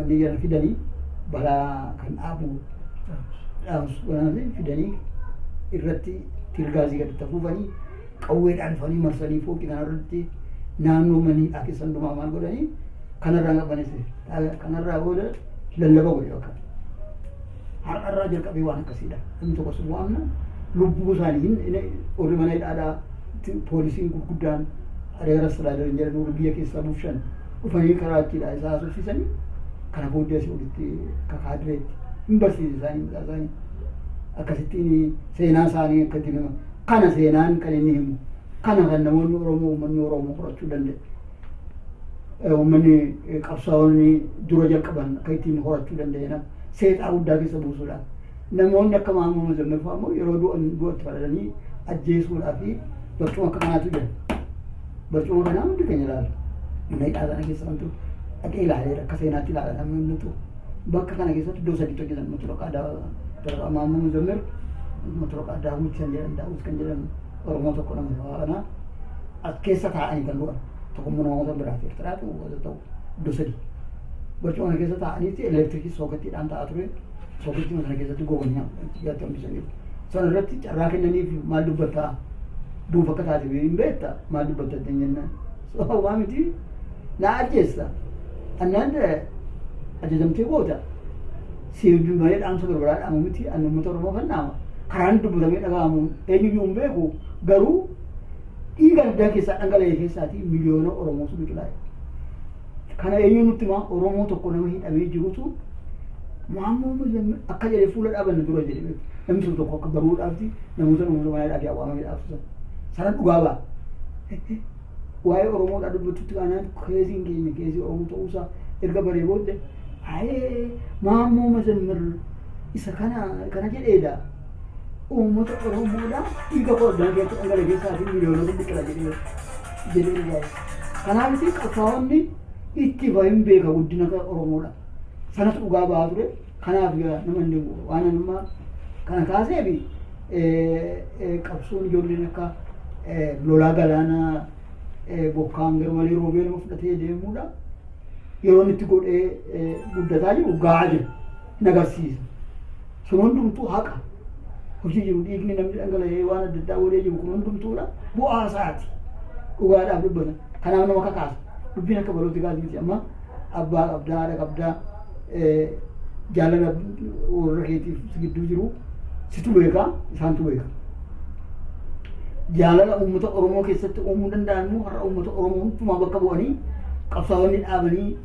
ni jedhan fidanii balaa kan dhaabu dhaamsu kanaaf fidanii irratti tirgaazii gadi tafuufanii qawweedhaan dhufanii marsanii fooqii kanarratti naannoo maniidhaa keessa hundumaa maal godhanii kanarraa qabanis kanarraa booda lallaba godhe bakka har'arraa jalqabee waan akkasiidha namni tokko sun waamna lubbuu isaanii warri mana hidhaadhaa poolisiin gurguddaan adeera astiraadarin jedhan warri biyya keessaa bulchan dhufanii karaa achiidha isaa haasofsiisanii kana booddee asii olitti kakaadireetti hin barsiise isaanii maqaa isaanii akkasittiin seenaa isaanii akkatti nama kana seenaan kan inni himu kana kan namoonni Oromoo uummanni Oromoo horachuu danda'e. Uummanni qabsaa'onni dura jalqaban akka ittiin horachuu danda'e seexaa guddaa keessa buusuudhaan namoonni akka Mahammad Muzammil fa'aa immoo yeroo du'an du'atti fadhatanii ajjeesuudhaa fi barcuma akka kanaatu jira. Barcuma kanaa hundi keenya ilaala. Mana hidhaa sana keessa wantu dhaqee ilaaleera akka seenaatti ilaala namni hundumtuu. Bakka kana keessatti iddoo sadiitti hojjetan Mutulaqa Mahammad Muzammil Mutulaqa Daawwit kan jedhan Daawwit kan jedhan Oromoo tokko nama sabaa kanaa as keessa taa'anii kan du'an tokko immoo namoota biraati Eertiraatu ta'u iddoo sadii. Barcuma kana keessa taa'aniiti elektirikii sookettiidhaan taa'aa ture. Sookettii sana keessatti goganii itti hambisaniiru. Sana irratti carraa kennaniif maal dubbattaa? Duuba akka taate hin beekta maal dubbatta ittiin jennaan. Waa miti na ajjeessa. Annaan ajajamtee goota. Siif malee dhaamsa barbaraa dhaamu miti anni uummata Oromoo kan dhaama. Karaan dubbatamee dhaga'amu eenyuyyuu hin beeku garuu dhiiga addaa keessaa dhangala'e keessaatii miliyoona Oromootu biqilaa'e. Kana eenyu nutti himaa Oromoo tokko nama hidhamee jirutu Maammoo Muzammil akka jedhee fuula dhaabanne dura jedhee beeku. Namni sun tokko akka baruudhaafti namoota namoota mana hidhaa fi awwaamanii dhaabsisan. Sana dhugaa ba'a. Waa'ee Oromoodhaa dubbachuutti kaanaan keesiin keenya keesii Oromoo ta'uusaa erga baree booddee ayee Maammoo Muzammil isa kana kana jedheedha. Uummata Oromoodhaa dhiiga koo addaan keessatti dhangala'e keessaa fi miliyoonota biqila jedhee jedhee dhugaa. Kanaaf qabsaa'onni itti hin beeka guddina Oromoodha. Sanatu dhugaa ba'aa ture. Kanaaf nama inni waan amma kana kaaseef qabsoon ijoolleen akka lolaa galaanaa bokkaan garmalee roobee nama fudhatee deemuudha. Yeroo inni itti godhee guddataa jiru gahaa jira. Hin agarsiisa. Sun hundumtuu haqa. Hojii jiru dhiigni namni dhangala'ee waan adda addaa godhee jiru kun hundumtuudha. Bu'aa isaati. Dhugaadhaaf dubbata. Kanaaf nama kakaasa. Dubbiin akka balootti gaas miti amma abbaa qabdaa haadha qabdaa jaalala warra keetiif si gidduu jiru situ beeka isaantu beeka. Jaalala uummata Oromoo keessatti uumuu danda'an immoo har'a uummata Oromoo hundumaa bakka bu'anii qabsaa'onni dhaabanii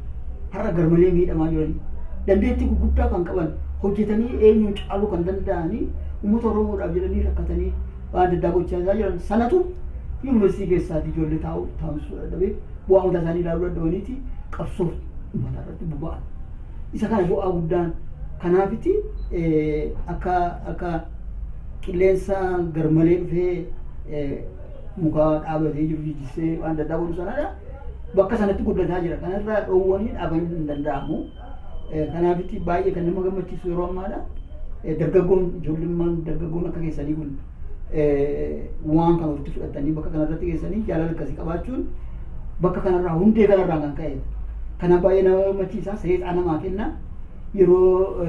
har'a garmalee miidhamaa jiranii dandeettii gurguddaa kan qaban Hojjetanii eenyuun caaluu kan danda'anii uummata Oromoodhaaf jedhanii rakkatanii waan adda addaa gochaa jiran sanatu yuunivarsiitii keessaatti ijoollee taa'uu taa'umsuu dadhabee bu'aa mataa isaanii ilaaluu dadhabaniiti qabsoo uummataa irratti bobba'an. Isa kana bu'aa guddaan kanaafiti akka qilleensa garmalee dhufee muka dhaabatee jiru jijjisee waan adda addaa godhu sanadha. Bakka sanatti guddataa jira. Kanarraa dhoowwanii dhaabanii hin danda'amu. Kanaafiti baay'ee kan nama gammachiisu yeroo ammaadha. Dargaggoon ijoollummaan dargaggoon akka keessanii kun waan kana ofitti fudhatanii bakka kanarratti geessanii jaalala akkasii qabaachuun bakka kanarraa hundee kanarraa kan ka'e. Kanaaf baay'ee nama gammachiisa. Seexaa namaa kenna. Yeroo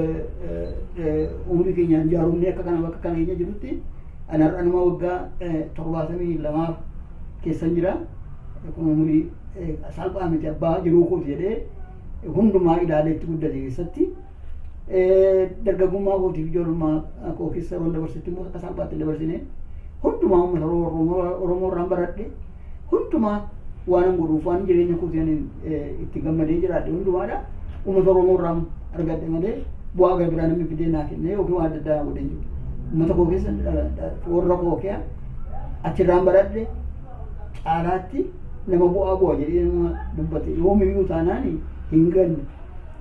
umurii keenyaan jaarumni akka kana bakka kana keenya jirutti ani har'a nama waggaa 72 keessan jira. Kun umurii salphaa miti, abbaa jiruu kooti jedhee hundumaa ilaalee itti guddate keessatti dargaggummaa kootiif ijoollummaa koo keessa yeroo dabarsetti immoo akka salphaatti dabarsine hundumaa uummata Oromoo irraan baradhe, hundumaa waan an godhuuf waan jireenya kootii ani itti gammadee jiraadhe hundumaadha. Uummata Oromoo irraan argadhe malee bu'aa gara biraa namni fidee naa kenne yookiin waan adda addaa naa godhe hin jiru. Uummata koo keessa warra koo kee achirraan baradhe caalaatti nama bu'aa bu'a jedhee nama dubbate yoomiyyuu taanaan hin ganne.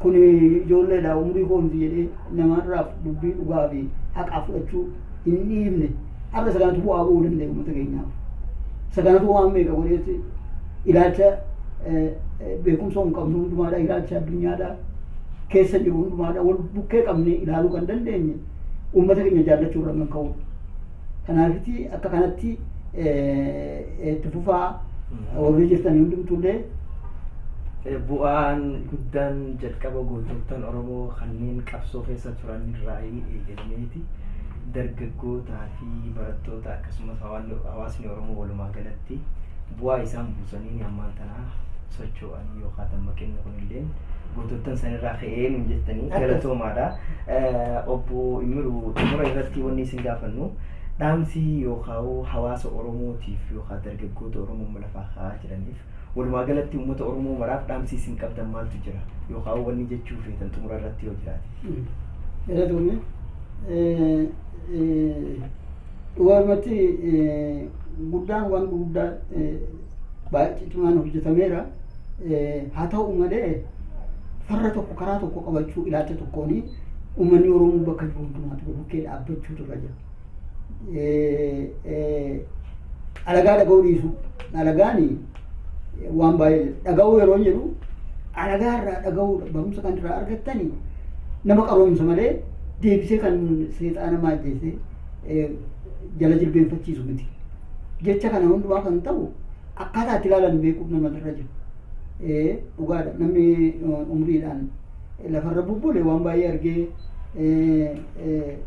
Kun ijoolleedha umurii koomti jedhee namarraaf dubbii dhugaa fi haqaa fudhachuu hin dhiibne. Har'a isa kanatu bu'aa bu'uu danda'e uummata keenyaaf. Isa kanatu waan meeqa godheetti ilaalcha beekumsa hin qabnu hundumaadha, ilaalcha addunyaadha keessa jiru hundumaadha wal bukkee qabnee ilaaluu kan dandeenye uummata keenya jaallachuu irra kan ka'udha. Kanaafiti akka kanatti itti fufaa warri jirtan hundumtuullee. Bu'aan guddaan jalqaba gootottan Oromoo kanneen qabsoo keessa turan irraa eegalameeti dargaggootaa fi barattoota akkasumas hawaasni Oromoo walumaa galatti bu'aa isaan buusanii ammaan tanaa socho'anii yookaan dammaqinni kunillee gootottan sanirraa ka'ee nuun jettanii galatoomaadha. Obbo Imiruu, xumura irratti wanni isin gaafannu dhaamsi yookaan hawaasa Oromootiif yookaan dargaggoota Oromoo lafaa ka'aa jiraniif walumaa galatti uummata Oromoo maraaf dhaamsi isin qabdan maaltu jira yookaan wanni jechuu feetan xumura irratti yoo jiraate? Galatoomne. Dhugaamatti guddaan waan guddaa baay'ee cimaan hojjetameera. Haa ta'u malee farra tokko karaa tokko qabachuu ilaalcha tokkoon uummanni Oromoo bakka jiru hundumaatti bukkee dhaabbachuutu irra jira. Alagaa dhaga'uu dhiisu. Alagaan waan baay'ee dhaga'uu yeroo jedhu alagaa irraa dhaga'uu barumsa kan irraa argattani nama qaroomsa malee deebisee kan seexaana maajjeessee jala jilbeenfachiisu miti. Jecha kana hundumaa kan ta'u akkaataa itti ilaalan beekuuf nama irra jira. Dhugaadha, namni umriidhaan lafarra bubbule waan baay'ee argee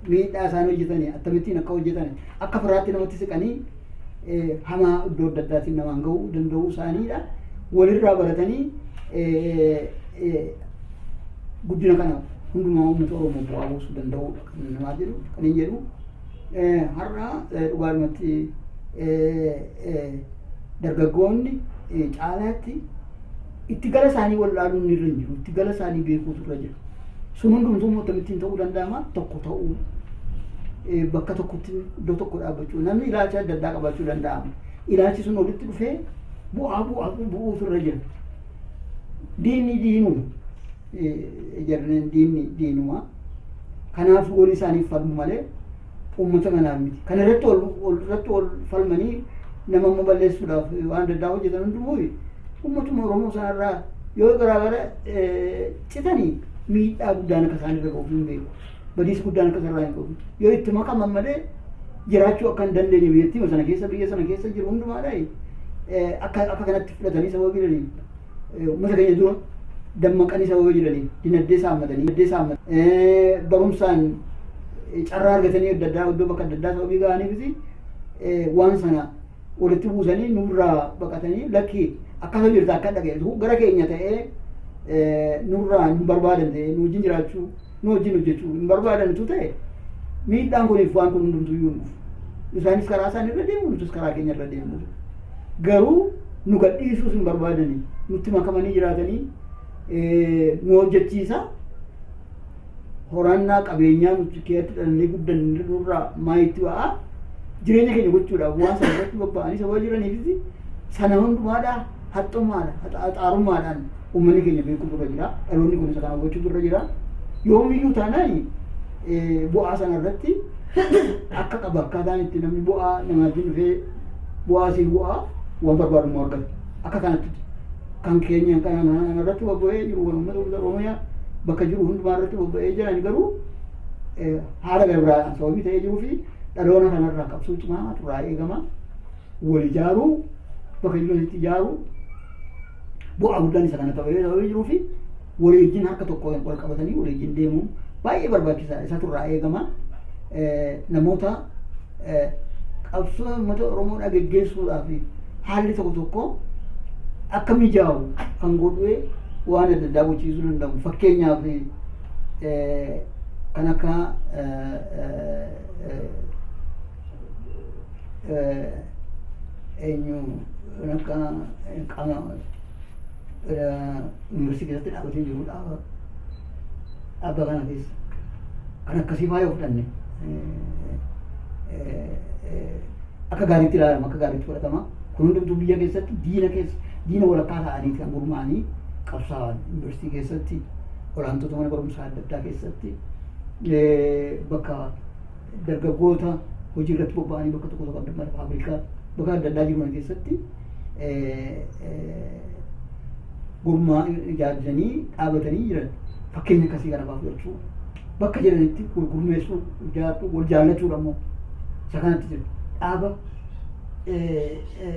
miidhaa isaan hojjetanii akkamittiin akka hojjetan akka firaatti namatti siqanii hamaa iddoo adda addaatiin namaan ga'uu danda'uu isaaniidha. Walirraa baratanii guddina kana hundumaa uummata Oromoo bu'aa buusuu danda'uudha kan namaa jedhu kan hin jedhu. Har'a dhugaadhumatti dargaggoonni caalaatti itti gala isaanii wallaaluun irra hin jiru, itti gala isaanii beekuutu irra jira. Sun hundumtuu immoo akkamittiin ta'uu danda'ama? Tokko ta'uu, bakka tokkotti iddoo tokko dhaabbachuu, namni ilaalcha adda addaa qabaachuu danda'ama. Ilaalchi sun walitti dhufee bu'aa bu'uutu irra jira. Diinni diinuma jarreen diinni diinuma. Kanaaf walii isaaniif falmu malee uummata kanaaf miti. Kana irratti irratti wal falmanii nama immoo balleessuudhaaf waan adda addaa hojjetan hundumuu uummatuma Oromoo sanarraa yoo garaagara citanii miidhaa guddaan akka isaan irra ga'u hin beeku. Badiis guddaan akka isaan irraa hin ga'u. Yoo itti makaman malee jiraachuu akka hin dandeenye biyyattii sana keessa biyya sana keessa jiru hundumaadha akka kanatti fudhatanii sababa jiraniif uummata keenya dura dammaqanii sababa jiraniif dinagdee saammatanii barumsaan carraa argatanii adda addaa iddoo bakka adda addaa sababii ga'aniifis waan sana walitti buusanii nurraa baqatanii lakkii akkasuma jirta akka dhaga'e gara keenya ta'ee nurraa hin barbaadan ta'ee nu wajjin jiraachuu nu wajjin hojjechuu hin barbaadantu ta'e miidhaan kuniif waan kun hundumtuu iyyuu hin dhufu. Isaanis karaa isaan irra deemu, nutis karaa keenya irra deemu. Garuu nu gadhiisuus hin barbaadani, nutti makamanii jiraatanii nu hojjechiisa. Horannaa qabeenyaa nuti keessatti dhalannee guddanne nurraa maayitti ba'aa jireenya keenya gochuudhaaf waan sana irratti bobba'anii sababa jiraniifis sana hundumaadhaa haxxummaadha haxaarummaadhaan uummanni keenya beekuutu irra jira. Dhaloonni kun isa kana hubachuutu irra jira. Yoomiyyuu taanaan bu'aa sana irratti akka qaba akkaataan itti namni bu'aa namaatiin dhufee bu'aa sii bu'aa waan barbaadu immoo argata. Akka kanatti kan keenya kana irratti bobba'ee jiru kan uummata Oromiyaa bakka jiru hundumaa irratti bobba'ee jiran garuu haala gara biraadhaan sababii ta'ee jiruu fi dhaloota kanarraa qabsoo cimaa irraa eegama. Wal ijaaruu, bakka jiranitti ijaaruu, bu'aa guddaan isa kana ta'ee sababii jiruu fi walii wajjin harka tokko wal qabatanii walii wajjin deemuun baay'ee barbaachisaadha. Isatu irraa eegama. Namoota qabsoo uummata Oromoodhaa geggeessuudhaaf haalli tokko tokko akka mijaa'u kan godhee waan adda addaa gochiisuu danda'u. Fakkeenyaaf kan akka eenyu, kan akka qaama yuunivarsiitii keessatti dhaabbatee jiru, dhaaba dhaaba kana keessa kan akkasii faa yoo fudhanne akka gaariitti ilaalama, akka gaariitti fudhatama. Kun hundumtuu biyya keessatti diina keessa diina walakkaa ta'anii kan gurmaa'anii qabsaa'an yuunivarsiitii keessatti, olaantota mana barumsaa adda addaa keessatti, bakka dargaggoota hojii irratti bobba'anii bakka tokko tokko adda addaa faabrikaa bakka adda addaa jiru keessatti gurmaa ijaajjanii dhaabatanii jiran, fakkeenya akkasii kana faa fudhachuu, bakka jiranitti wal gurmeessuu, ijaaruu, wal jaallachuudha immoo isa kanatti jiru. Dhaaba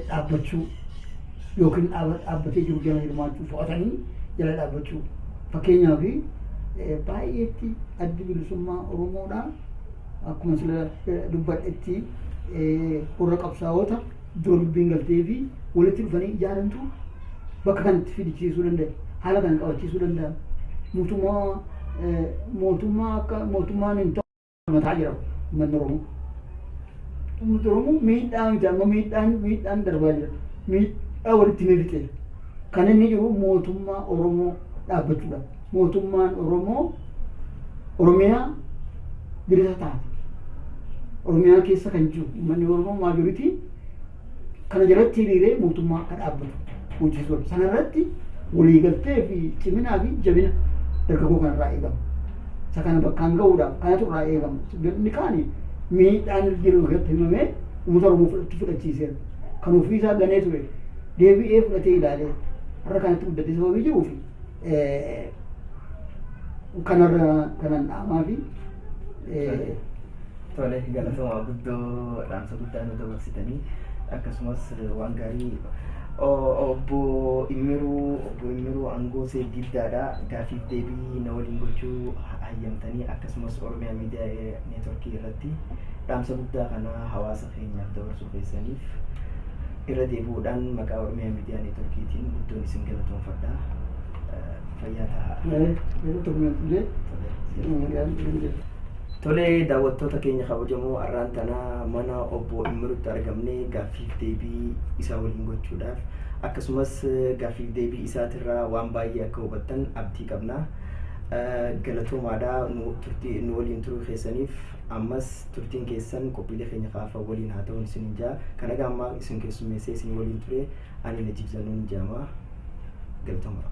dhaabbachuu yookiin dhaaba dhaabbatee jiru jala hirmaachuu, fo'atanii jala dhaabbachuu. Fakkeenyaaf baay'eetti Addi Bilisummaa Oromoodhaa akkuma sila dubbadhetti warra qabsaa'ota dura dubbiin galtee fi walitti dhufanii ijaarantu bakka kanatti fidichiisuu danda'e, haala kana qabachiisuu danda'a. Mootummaa mootummaa akka mootummaan hin ta'u mataa jira uummanni Oromoo. Uummanni Oromoo miidhaa miti, amma miidhaan darbaa jira. Miidhaa walitti himee fixee kan inni jiru mootummaa Oromoo dhaabbachuudha. Mootummaan Oromoo Oromiyaa bilisa taate. Oromiyaa keessa kan jiru uummanni Oromoo majority kana jalatti hiriiree mootummaa akka dhaabbatu hojjechuudha. Sana irratti waliigaltee fi ciminaa fi jabina dargaggoo kanarraa eegama. Isa kana bakkaan gahuudhaaf kanatu irraa eegama. Inni kaani miidhaan jiru irratti himamee uummata Oromoo fudhachiiseera. Kan ofiisaa ganee ture deebi'ee fudhatee ilaalee har'a kanatti guddatee sababii jiruuf kanarra kanan dhaamaa fi Tole, galatoomaa guddoo, dhaamsa guddaa nu dabarsitanii akkasumas waan gaarii. Obbo Immiruu Angoosee Giddaadha, gaafiif deebii na waliin gochuu hayyamtanii akkasumas Oromiyaa Miidiyaa Neetworkii irratti dhaamsa guddaa kana hawaasa keenyaaf dabarsuu keessaniif irra deebi'uudhaan maqaa Oromiyaa Miidiyaa Neetworkiitiin guddoon isin galatoomfadha. Fayyaa ta'a. Yeroo tokko illee. Tolee, daawwattoota keenya kabajamoo, har'aan tanaa mana obbo Immirutti argamnee gaaffiif deebii isaa waliin gochuudhaaf akkasumas gaaffiif deebii isaatirraa waan baay'ee akka hubattan abdii qabna. Galatoomaadha nu turtii nu waliin turuu keessaniif. Ammas turtiin keessan qophiilee keenya kaafa waliin haa ta'uun isin jaa. Kan egaa ammaa isin keessummeessee isin waliin ture ani Najib Zannuun jaama. Galatoomaa.